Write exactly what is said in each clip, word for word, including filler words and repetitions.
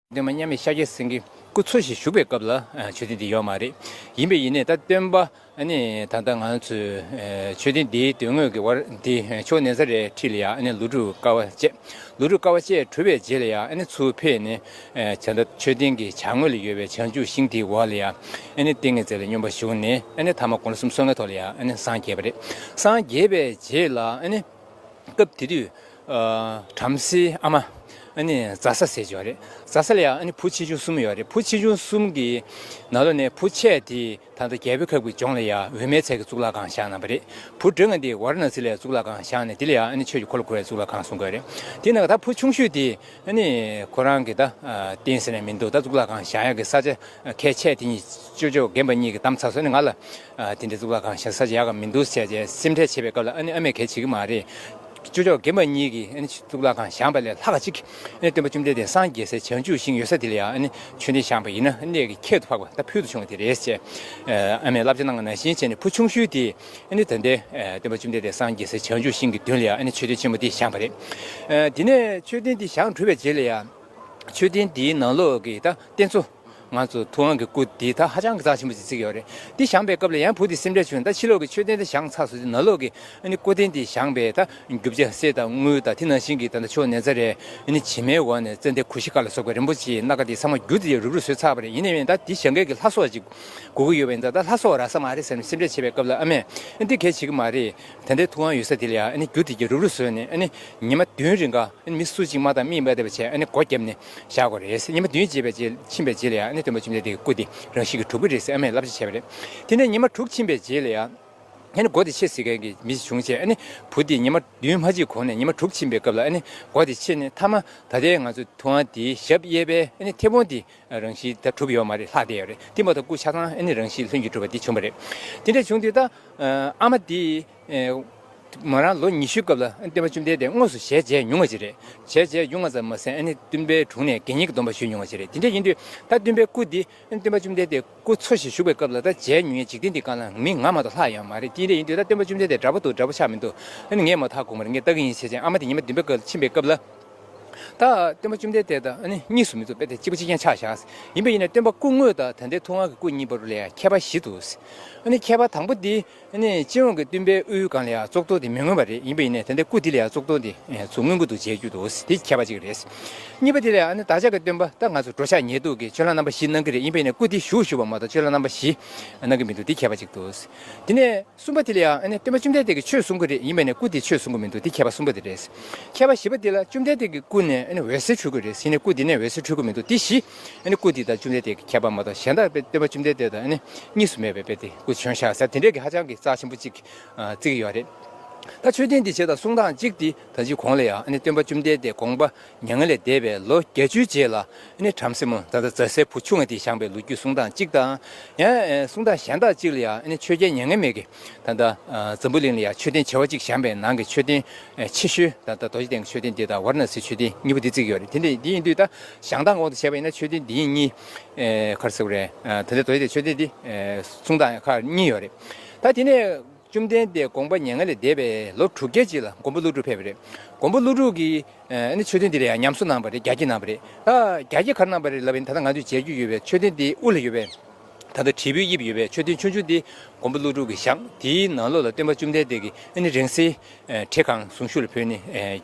སྟོན་པ་མཉམ་མེད་ཤཱཀྱ་སེང་གེ་སྐུ་འཚོ་ཞིང་བཞུགས་པའི་སྐབས་ལ་མཆོད་རྟེན་འདི་ཡོད་མ་རེད། ཡིན་པས་ཡིན་ནའི་ད་སྟོན་པ་ཨ་ནི་ད་ལྟ་ང་ཚོས་མཆོད་རྟེན་འདིའི་མདུན་ངོས་ཀྱི་བར་འདི་ཆུ་བོ་ནེ་ཙ་རེའི་འཁྲིས་ལ་ཡང་ཨ་ནི་ལོ་དྲུག་དཀའ་བ་སྤྱད། ལོ་དྲུག་དཀའ་བ་སྤྱད་གྲུབ་པའི་རྗེས་ལ་ཡང་ཨ་ནི་ཚུར་ཕེབས་ནས་ད་ལྟ་མཆོད་རྟེན་གྱི་བྱང་ངོས་ལ་ཡོད་པའི་བྱང་ཆུབ་ཤིང་དེའི་འོག་ལ་ཡང་ཨ་ནི་ཏིང་ངེ་འཛིན་ལ་སྙོམས་པར་ཞུགས་ནས་ཨ་ནི་ཐ་མ་དགུང་ལོ་སུམ་ཅུ་སོ་ལྔའི་ཐོག་ལ་ཡང་ཨ་ནི་སངས་རྒྱས་པ་རེད། སངས་རྒྱས་པའི་རྗེས་ལ་ཨ་ནི། སྐབས་དེ་དུས། ཨ། བྲམ་ཟེའི་ཨ་མ། ཨ་ནི་ཛ་ས་ཟེར་གྱི་ཡོད་རེད། ཛ་ས་ལ་ཡང་ཨ་ནི་བུ་ཆེ་ཆུང་གསུམ་ཡོད་རེད། བུ་ཆེ་ཆུང་གསུམ་གྱི་ནང་ལོགས་ནས་བུ་ཆེ་དེ་ད་ལྟ་རྒྱལ་པོའི་ཁབ་ཀྱི་ལྗོངས་ལ་ཡང་འོད་མའི་ཚལ་གྱི་གཙུག་ལག་ཁང་བཞེངས་གནང་བ་རེད། བུ་འབྲིང་བ་དེ་ཝཱ་ར་ཎ་སི་ལ་ཡང་གཙུག་ལག་ཁང་བཞེངས་ནས་དེ་ལ་ཡང་ཨ་ནི་ཆོས་ཀྱི་འཁོར་ལོ་བསྐོར་བའི་གཙུག་ལག་ཁང་གསུང་གི་ཡོད་རེད། དེ་ནང་ད་བུ་ཆུང་ཤོས་དེ་ཨ་ནི་ཁོ་རང་གི་ད་རྟེན་ཟེར་ནས་མི་འདུག་ད་གཙུག་ལག་ཁང་བཞེངས་ཡག་གི་ས་ཆ་གལ་ཆེ་དེ་གཉིས་ཅོ་ཅོ་རྒན་པ་གཉིས་ཀྱིས་བདམས་ཚར་སོང་ནས་ང་ལ། ཨ། དེ་འདྲའི་གཙུག་ལག་ཁང་བཞེངས་ས་ཅིག་ཡག་ག་མི་འདུག་ཟེར་བྱས་སེམས་ཁྲལ་བྱེད་པའི་སྐབས་ལ་ཨ་ནི་ཨ་མས་གལ་བྱེད་ཀྱི་མ་རེད། ཅོ་ཅོ་རྒན་པ་གཉིས་ཀྱིས་ཨ་ནི་གཙུག་ལག་ཁང་བཞེངས་པ་ལས་ལྷག་ག་ཅིག་ཨ་ནི་སྟོན་པ་བཅོམ་ལྡན་འདས་སངས་རྒྱས་སའི་བྱང་ཆུབ་ཤིང་ཡོད་ས་དེ་ལ་ཡང་ཨ་ནི་མཆོད་རྟེན་བཞེངས་པ་ཡིན་ན་ཨ་ནི་གནད་ཀྱི་ཁྱད་དུ་འཕགས་པ་ད་ཕུལ་དུ་བྱུང་བ་དེ་རེད་ཅེས། ཨ་མས་བསླབ་བྱ་གནང་བ་ནང་བཞིན་བྱས་ནས་བུ་ཆུང་ཤོས་དེས་ཨ་ནི་ད་ལྟའི་སྟོན་པ་བཅོམ་ལྡན་འདས་སངས་རྒྱས་སའི་བྱང་ཆུབ་ཤིང་གི་མདུན་ལ་ཡང་ཨ་ནི་མཆོད་རྟེན་ཆེན་མོ་དེ་བཞེངས་པ་རེད། དེ་ནས་མཆོད་རྟེན་དེ་བཞེངས་གྲུབ་པའི་རྗེས་ལ་ཡང་མཆོད་རྟེན་དེའི་ནང་ལོགས་ཀྱི་ད་རྟེན་གཙོ། ང་ཚོ་ཐུབ་དབང་གི་སྐུ་འདི་ད་ཧ་ཅང་གི་རྩ་ཆེན་པོ་ཅིག་བརྩི་གི་ཡོད་རེད། འདི་བཞེངས་པའི་སྐབས་ལ་ཡང་བུ་དེ་སེམས་ཁྲལ་བྱུང་། ད་ཕྱི་ལོགས་ཀྱི་མཆོད་རྟེན་དེ་བཞེངས་ཚར་སོང་དུས་ནང་ལོགས་ཀྱི་ཨ་ནི་སྐུ་རྟེན་དེ་བཞེངས་པའི་ད་རྒྱུ་ཆ་གསེར་དང་དངུལ་དང་དེ་ནང་བཞིན་གྱི་ད་ལྟ་ཆུ་བོ་ནེ་ཙ་རའི་ཨ་ནི་བྱེ་མའི་འོག་ནས་ཙན་དན་གོར་ཤི་ཀ་ལ་སོགས་པའི་རིན་པོ་ཆེའི་སྣ་ཁ་དེ་ཚང་མ་རྒྱུ་དེ་རུབ་རུབ་བཟོས་ཚར་བ་རེད། ཡིན་ནའི་ད་དེ་བཞེངས་མཁན་གྱི་ལྷ་བཟོ་བ་ཅིག་དགོས་ཀྱི་ཡོད་པ་ཡིན་ཙང་ད་ལྷ་བཟོ་བ་རག་ས་མ་རེད་ཟེར་ནས་སེམས་ཁྲལ་བྱེད་པའི་སྐབས་ལ་ཨ་མས་ཨ་འདི་གལ་བྱེད་ཀྱི་མ་རེད། ད་ལྟའི་ཐུབ་དབང་ཡོད་ས་དེ་ལ་ཡང་ཨ་ནི་རྒྱུ་དེ་གྱིས་རུབ་རུབ་བཟོས་ནས་ཨ་ནི་ཉི་མ་བདུན་རིང་ག་ཨ་ནི་མི་སུ་གཅིག་མ་བཏང་མིས་མ་བལྟས་པ་བྱས་ཨ་ནི་སྒོ་བརྒྱབ་ནས་བཞག་དགོས་རེད། ཉི་མ་བདུན་རྗེས་པའི་རྗེས་ཕྱིན་པའི་རྗེས་ལ་ཡང་ཨ་ནི་སྟོན་པ་བཅོམ་ལྡན་འདས་ཀྱི་སྐུ་དེ་རང་བཞིན་གྱིས་གྲུབ་ཀྱི་རེད་ཟེར་ཨ་མས་བསླབ་བྱ་བྱས་པ་རེད། དེ་ནས་ཉི་མ་དྲུག་ཕྱིན་པའི་རྗེས་ལ་ཡང་ཨ་ནི་སྒོ་དེ་ཕྱེ་ཟེར་མཁན་གྱི་མི་ཞིག་བྱུང་བྱས་ཨ་ནི་བུ་དེ་ཉི་མ་བདུན་མ་གཅིག་གོང་ནས་ཉི་མ་དྲུག་ཕྱིན་པའི་སྐབས་ལ་ཨ་ནི་སྒོ་དེ་ཕྱེ་ནས་མཐའ་མ་ད་ལྟའི་ང་ཚོ་ཐུབ་དབང་དེའི་ཞབས་གཡས་པའི་ཨ་ནི་མཐེ་བོང་དེ་རང་བཞིན་ད་གྲུབ་ཡོད་མ་རེད། ལྷག་བསྡད་ཡོད་རེད། དེ་མ་གཏོགས་སྐུ་ཆ་ཚང་ཨ་ནི་རང་བཞིན་ལྷུན་གྱིས་གྲུབ་པ་དེ་བྱུང་བ་རེད། དེ་འདྲ་བྱུང་དུས་ད་ཨ་མ་དེ་མོ་རང་ལོ་ཉི་ཤུའི་སྐབས་ལ་སྟོན་པ་བཅོམ་ལྡན་འདས་དངོས་སུ་ཞལ་མཇལ་མྱོང་བ་ཅིག་རེད། ཞལ་མཇལ་མྱོང་བ་ཙམ་མ་ཟད་ཨ་ནི་སྟོན་པའི་དྲུང་ནས་དགེ་བསྙེན་གྱི་སྡོམ་པ་ཞུས་མྱོང་བ་ཅིག་རེད། དེ་འདྲ་ཡིན་དུས་ད་སྟོན་པའི་སྐུ་འདི་ཨ་ནི་སྟོན་པ་བཅོམ་ལྡན་འདས་སྐུ་འཚོ་ཞིང་བཞུགས་པའི་སྐབས་ལ་ད་མཇལ་མྱོང་མཁན་འཇིག་རྟེན་འདི་སྒང་ལ་མི་ང་མ་གཏོགས་ལྷག་ཡོད་མ་རེད། དེ་འདྲ་ཡིན་དུས་ད་སྟོན་པ་བཅོམ་ལྡན་འདས་འདྲ་པོ་འདུག་འདྲ་པོ་ཆགས་མི་འདུག་ཨ་ནི་ངས་མ་ཐག་དགོངས་པ་རེད། ངས་ལྟ་གི་ཡིན་ཟེར་བྱས་ཨ་མ་དེ་ཉི་མ་བདུན་པའི་སྐབས་ཕྱིན་པའི་སྐབས་ལ། ད་སྟོན་པ་བཅོམ་ལྡན་འདས་དང་ཨ་ནི་གཉིས་སུ་མི་འདུག་དཔེ་དེ་གཅིག་པ་གཅིག་རྐྱང་ཆགས་བཞག་ཡིན་པ་ཡིན་ན་སྟོན་པ་སྐུ་དངོས་དང་ད་ལྟའི་ཐུབ་དབང་གི་སྐུ་གཉིས་བར་ལ་ཡང་ཁྱད་པར་བཞི་འདུག་ཨ་ནི་ཁྱད་པར་དང་པོ་འདི་ཨ་ནི་སྤྱི་ཡོངས་ཀྱི་སྟོན་པའི་དབུའི་སྒང་ལ་ཡང་ཙོག་ཏོ་དེ་མི་མངོན་པ་རེད། ཡིན་པ་ཡིན་ནའི་ད་ལྟའི་སྐུ་འདི་ལ་ཡང་ཙོག་ཏོ་འདི་ཚུར་མངོན་གྱི་འདུག་མཇལ་རྒྱུ་འདུག་དེ་ཁྱད་པར་གཅིག་རེད། གཉིས་པ་དེ་ལ་ཡང་ཨ་ནི་བདག་ཅག་གི་སྟོན་པ་ད་ང་ཚོ་འགྲོ་འཆག་ཉལ་འདུག་གི་སྤྱོད་ལམ་རྣམ་པ་བཞི་གནང་གི་རེད། ཡིན་པ་ཡིན་ནའི་སྐུ་འདི་བཞུགས་བཞུགས་པ་མ་གཏོགས་སྤྱོད་ལམ་རྣམ་པ་བཞི་གནང་གི་མི་འདུག་དེ་ཁྱད་པར་གཅིག་འདུག་དེ་ནས། གསུམ་པ་དེ་ལ་ཡང་ཨ་ནི་སྟོན་པ་བཅོམ་ལྡན་འདས་ཀྱིས་ཆོས་གསུང་གི་རེད། ཡིན་པ་ནས་སྐུ་དེས་ཆོས་གསུང་གི་མི་འདུག་དེ་ཁྱད་པར་གསུམ་པ་དེ་རེད། ཁྱད་པར་བཞི་པ་དེ་ལ་བཅོམ་ལྡན་འདས་ཀྱི་སྐུ་ནས་ཨ་ནི་འོད་ཟེར་འཕྲོ་གི་རེད། ཡིན་ནའི་སྐུ་དེ་ནས་འོད་ཟེར་འཕྲོ་གི་མི་འདུག་དེ་བཞི་ཨ་ནི་སྐུ་དེ་དང་བཅོམ་ལྡན་འདས་ཀྱི་ཁྱད་པར་མ་གཏོགས་གཞན་དག་དཔེ་སྟོན་པ་བཅོམ་ལྡན་འདས་དང་ཨ་ནི་གཉིས་སུ་མེད་པའི་དཔེ་དེ་སྐུ་བྱོན་ཤག་ཟེར་དེ་འདྲས་ཀྱི་ཧ་ཅང་གི་རྩ་ཆེན་པོ་གཅིག་བརྩི་གི་ཡོད་རེད། ད་མཆོད་རྟེན་འདི་བྱས་དང་གསུང་སྟངས་གཅིག་དེ་ད་ཅི་གོང་ལ་ཡང་ཨ་ནི་སྟོན་པ་བཅོམ་ལྡན་འདས་དགོངས་པ་མྱ་ངན་ལས་འདས་པའི་ལོ་བརྒྱད་ཅུའི་རྗེས་ལ་ཨ་ནི་བྲམ་ཟེ་མོ་ད་ལྟ་ཛ་སའི་བུ་ཆུང་བ་དེས་བཞེངས་པའི་ལོ་རྒྱུས་གསུང་སྟངས་གཅིག་དང་། ཡང་གསུང་སྟངས་གཞན་དག་གཅིག་ལ་ཡང་ཨ་ནི་ཆོས་རྒྱལ་མྱ་ངན་མེད་ཀྱིས་ད་ལྟ་འཛམ་བུ་གླིང་ལ་ཡང་མཆོད་རྟེན་བྱེ་བ་གཅིག་བཞེངས་པའི་ནང་གི་མཆོད་རྟེན་ཆེ་ཤོས་ད་ལྟ་རྡོ་རྗེ་གདན་གྱི་མཆོད་རྟེན་འདི་དང་ཝཱ་ར་ཎ་སིའི་མཆོད་རྟེན་གཉིས་པོ་འདི་བརྩི་གི་ཡོད་རེད། དེ་འདྲ་འདི་ཡིན་དུས་ད་བཞེངས་སྟངས་དབང་དུ་བྱས་པ་ཡིན་ན་མཆོད་རྟེན་འདི་གཉིས་ག་རེ་ཟེར་དགོས་རེད། ད་ལྟ་རྡོ་རྗེ་གདན་མཆོད་རྟེན་འདི་གསུང་སྟངས་ཁག་གཉིས་ཡོད་རེད། ད་དེ་ནས། བཅོམ་ལྡན་འདས་དགོངས་པ་མྱ་ངན་ལས་འདས་པའི་ལོ་དྲུག་བརྒྱའི་རྗེས་ལ་མགོན་པོ་ཀླུ་སྒྲུབ་ཕེབས་པ་རེད། མགོན་པོ་ཀླུ་སྒྲུབ་ཀྱིས་ཨ་ནི་མཆོད་རྟེན་འདི་ལ་ཡང་ཉམས་གསོ་གནང་བ་རེད། རྒྱ་སྐྱེད་གནང་བ་རེད། ད་རྒྱ་སྐྱེད་ག་རེ་གནང་བ་རེད་ལབ་པ་ཡིན་ན་ད་ལྟ་ང་ཚོས་མཇལ་རྒྱུ་ཡོད་པའི་མཆོད་རྟེན་འདིའི་དབུ་ལ་ཡོད་པའི་ད་ལྟ་དྲིལ་བུའི་དབྱིབས་ཡོད་པའི་མཆོད་རྟེན་ཆུང་ཆུང་འདི་མགོན་པོ་ཀླུ་སྒྲུབ་ཀྱིས་བཞེངས། དེའི་ནང་ལོགས་ལ་སྟོན་པ་བཅོམ་ལྡན་འདས་ཀྱིས་ཨ་ནི་རིང་བསྲེལ་བྲེ་གང་གཟུངས་གཞུག་ལ་ཕུལ་ནས་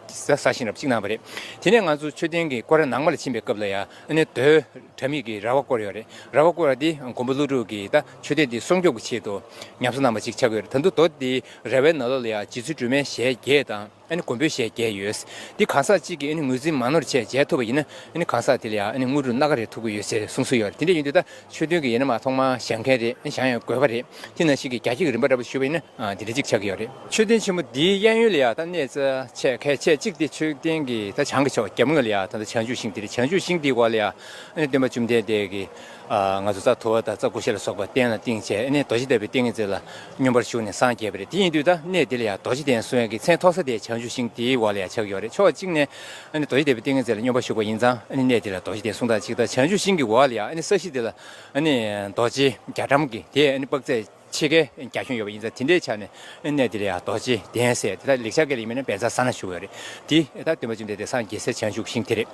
གསར་བཞེངས་རབ་གཅིག་གནང་བ་རེད། དེ་ནས་ང་ཚོ་མཆོད་རྟེན་གྱི་སྐོར་ར་ནང་མ་ལ་ཕྱིན་པའི་སྐབས་ལ་ཡང་ཨ་ནི་རྡོའི་དྲ་མིག་གི་ར་བ་བསྐོར་ཡོད་རེད། ར་བ་བསྐོར་བ་འདི་མགོན་པོ་ཀླུ་སྒྲུབ་ཀྱིས་ད་མཆོད་རྟེན་འདི་སྲུང་སྐྱོབ་ཀྱི་ཆེད་དུ་ཉམས་གསོ་གནང་བ་ཞིག་ཆགས་ཀྱི་ཡོད་རེད། ད་དུང་རྡོ་འདི་ར་བའི་ནང་ལོགས་ལ་ཡང་རྗེ་བཙུན་སྒྲོལ་མའི་ཞལ་བརྒྱད་དང་ཨ་ནི་མགོན་པོའི་ཞལ་བརྒྱད་ཡོད། འདི་གང་ཟག་གཅིག་གིས་ཨ་ནི་ངོས་འཛིན་མ་ནོར་བྱས་མཇལ་ཐུབ་པ་ཡིན་ན་ཨ་ནི་གང་ཟག་དེ་ལ་ཡང་ཨ་ནི་དངོས་གྲུབ་སྣ་ཁ་རེ་ཐོབ་ཀྱི་ཡོད་ཅེས་གསུངས་སྲོལ་ཡོད་རེད། དེ་འདྲ་ཡིན་དུས་ད་མཆོད་རྟེན་གྱི་ཡིན་ན་མ་ཐོག་མར་བཞེངས་མཁན་རེད། བཞེངས་ཡང་དགོས་པ་རེད། དེ་ནང་བཞིན་གྱི་རྒྱ་སྐྱེད་ཀྱི་རིམ་པ་འདྲ་པོ་ཞུས་པ་ཡིན་ན། ཨ། དེ་འདྲ་གཅིག་ཆགས་ཀྱི་ཡོད་རེད། མཆོད་རྟེན་ཆེན་མོ་འདིའི་གཡས་གཡོན་ལ་ཡང་ད་གནས་རྩ་ཆེ་གལ་ཆེ་གཅིག་དེ་མཆོད་རྟེན་གྱི་ད་བྱང་གི་ཕྱོགས་རྒྱབ་ངོས་ལ་ཡང་ད་ལྟ་བྱང་ཆུབ་ཤིང་དེ་རེད། བྱང་ཆུབ་ཤིང་དེའི་འོག་ལ་ཡང་ཨ་ནི་སྟོན་པ་བཅོམ་ལྡན་འདས་ཀྱིས། ཨ། ང་ཚོ་རྩ་ཐུབ་པ་དང་རྩ་ཀུ་ཤ་ལ་སོགས་པ་སྟན་ལ་བཏིང་བྱས་ཨ་ནི་རྡོ་རྗེ་ལྟ་བུའི་ཏིང་ངེ་འཛིན་ལ་སྙོམས་པར་ཞུགས་ནས་སངས་རྒྱས་པ་རེད། དེ་ཡིན་དུས་ད་གནས་དེ་ལ་ཡང་རྡོ་རྗེ་གདན་གསུང་ཡག་གི་མཚན་ཐོགས་ས་དེ་བྱང་ཆུབ་ཤིང་དེའི་འོག་ལ་ཡང་ཆགས་ཀྱི་ཡོད་རེད། ཕྱོགས་གཅིག་ནས་ཨ་ནི་རྡོ་རྗེ་ལྟ་བུའི་ཏིང་ངེ་འཛིན་ལ་སྙོམས་པར་ཞུགས་པ་ཡིན་ཙང་ཨ་ནི་གནས་དེ་ལ་རྡོ་རྗེ་གདན་གསུང་སྟངས་གཅིག་དང་། བྱང་ཆུབ་ཤིང་གི་འོག་ལ་ཡང་ཨ་ནི་ས་གཞི་དེ་ལ་ཨ་ནི་རྡོ་རྗེ་རྒྱ་གྲམ་གྱི་དེ་ཨ་ནི་དཔག་ཚད། ཕྱེད་ཀའི་རྒྱ་ཁྱོན་ཡོད་པ་ཡིན་ཙང་དེ་འདྲའི་ཆ་ནས་གནས་དེ་ལ་ཡང་རྡོ་རྗེ་གདན་ཟེར་དེ་ལ་ལེགས་སྦྱར་སྐད་ལ་ཡིན་མིན་ན་བཛྲ་ས་ན་ཞུ་བ་རེད། དེ་ད་སྟོན་པ་བཅོམ་ལྡན་འདས་སངས་རྒྱས་སའི་བྱང་ཆུབ་ཤིང་དེ་རེད།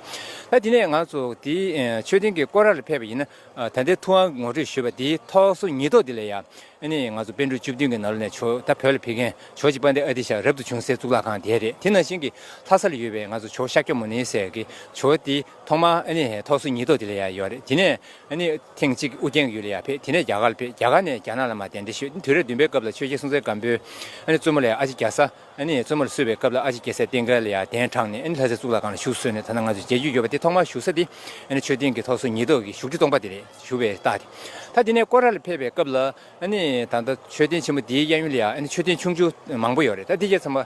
ད་དེ་ནས་ང་ཚོ་དེ་མཆོད་རྟེན་གྱི་སྐོར་ར་ལ་ཕེབས་པ་ཡིན་ན་ད་ལྟའི་ཐུབ་དབང་ངོ་སྤྲོད་ཞུས་པ་དེའི་ཐོག་སོ་ཉིས་ཐོག་དེ་ལ་ཡང་ཨ་ནི་ང་ཚོ་པཎ་གྲུབ་བཅུ་བདུན་གྱི་ནང་ལོགས་ནས་ཇོ་ད་བོད་ལ་ཕེབས་མཁན་ཇོ་བོ་རྗེ་དཔལ་ལྡན་ཨ་ཏི་ཤ་རབ་ཏུ་བྱུང་སའི་གཙུག་ལག་ཁང་དེ་རེད། དེ་ནང་བཞིན་གྱི་ལྷ་ས་ལ་ཡོད་པའི་ང་ཚོ་ཇོ་བོ་ཤཱཀྱ་མུ་ནེ་ཟེར་གྱི་ཇོ་བོ་དེ་ཐོག་མར་ཨ་ནི་ཐོག་སོ་ཉིས་ཐོག་དེ་ལ་ཡང་ཡོད་རེད། དེ་ནས་ཨ་ནི་ཐེངས་གཅིག་ཨུ་རྒྱན་གྱི་ཡུལ་ལ་ཡང་ཕེབས། དེ་ནས་རྒྱ་གར་ལ་ཕེབས། རྒྱ་གར་ནས་རྒྱ་ནག་ལ་མར་གདན་འདྲེན་ཞུས། དུས་རབས་བདུན་པའི་སྐབས་ལ་ཆོས་རྒྱལ་སྲོང་བཙན་སྒམ་པོས་ཨ་ནི་བཙུན་མོ་ལ་ཡང་ཨ་ཅེ་རྒྱ་བཟའ་ཨ་ནི་བཙུན་མོ་ལ་གསོལ་བའི་སྐབས་ལ་ཨ་ཅེ་རྒྱ་བཟའི་རྟེན་སྐལ་ལ་ཡང་གདན་དྲངས་ནས་ཨ་ནི་ལྷ་སའི་གཙུག་ལག་ཁང་ལ་བཞུགས་གསོལ་ནས། ད་ནང་ང་ཚོས་མཇལ་རྒྱུ་ཡོད་པ་དེ་ཐོག་མར་བཞུགས་ས་དེ་ཨ་ནི་མཆོད་རྟེན་གྱི་ཐོག་སོ་ཉིས་ཐོག་གི་བཞུགས་ཁྲི་སྟོང་པ་དེ་རེད། བཞུགས་པའི་རྟགས་དེ། ད་དེ་ནས་སྐོར་ར་ལ་ཕེབས་པའི་སྐབས་ལ་ཨ་ནི་ད་ལྟ་མཆོད་རྟེན་ཆེན་མོ་འདིའི་གཡས་གཡོན་ལ་ཡང་ཨ་ནི་མཆོད་རྟེན་ཆུང་ཆུང་མང་པོ་ཡོད་རེད། ད་འདི་གྱད་ཚང་མ་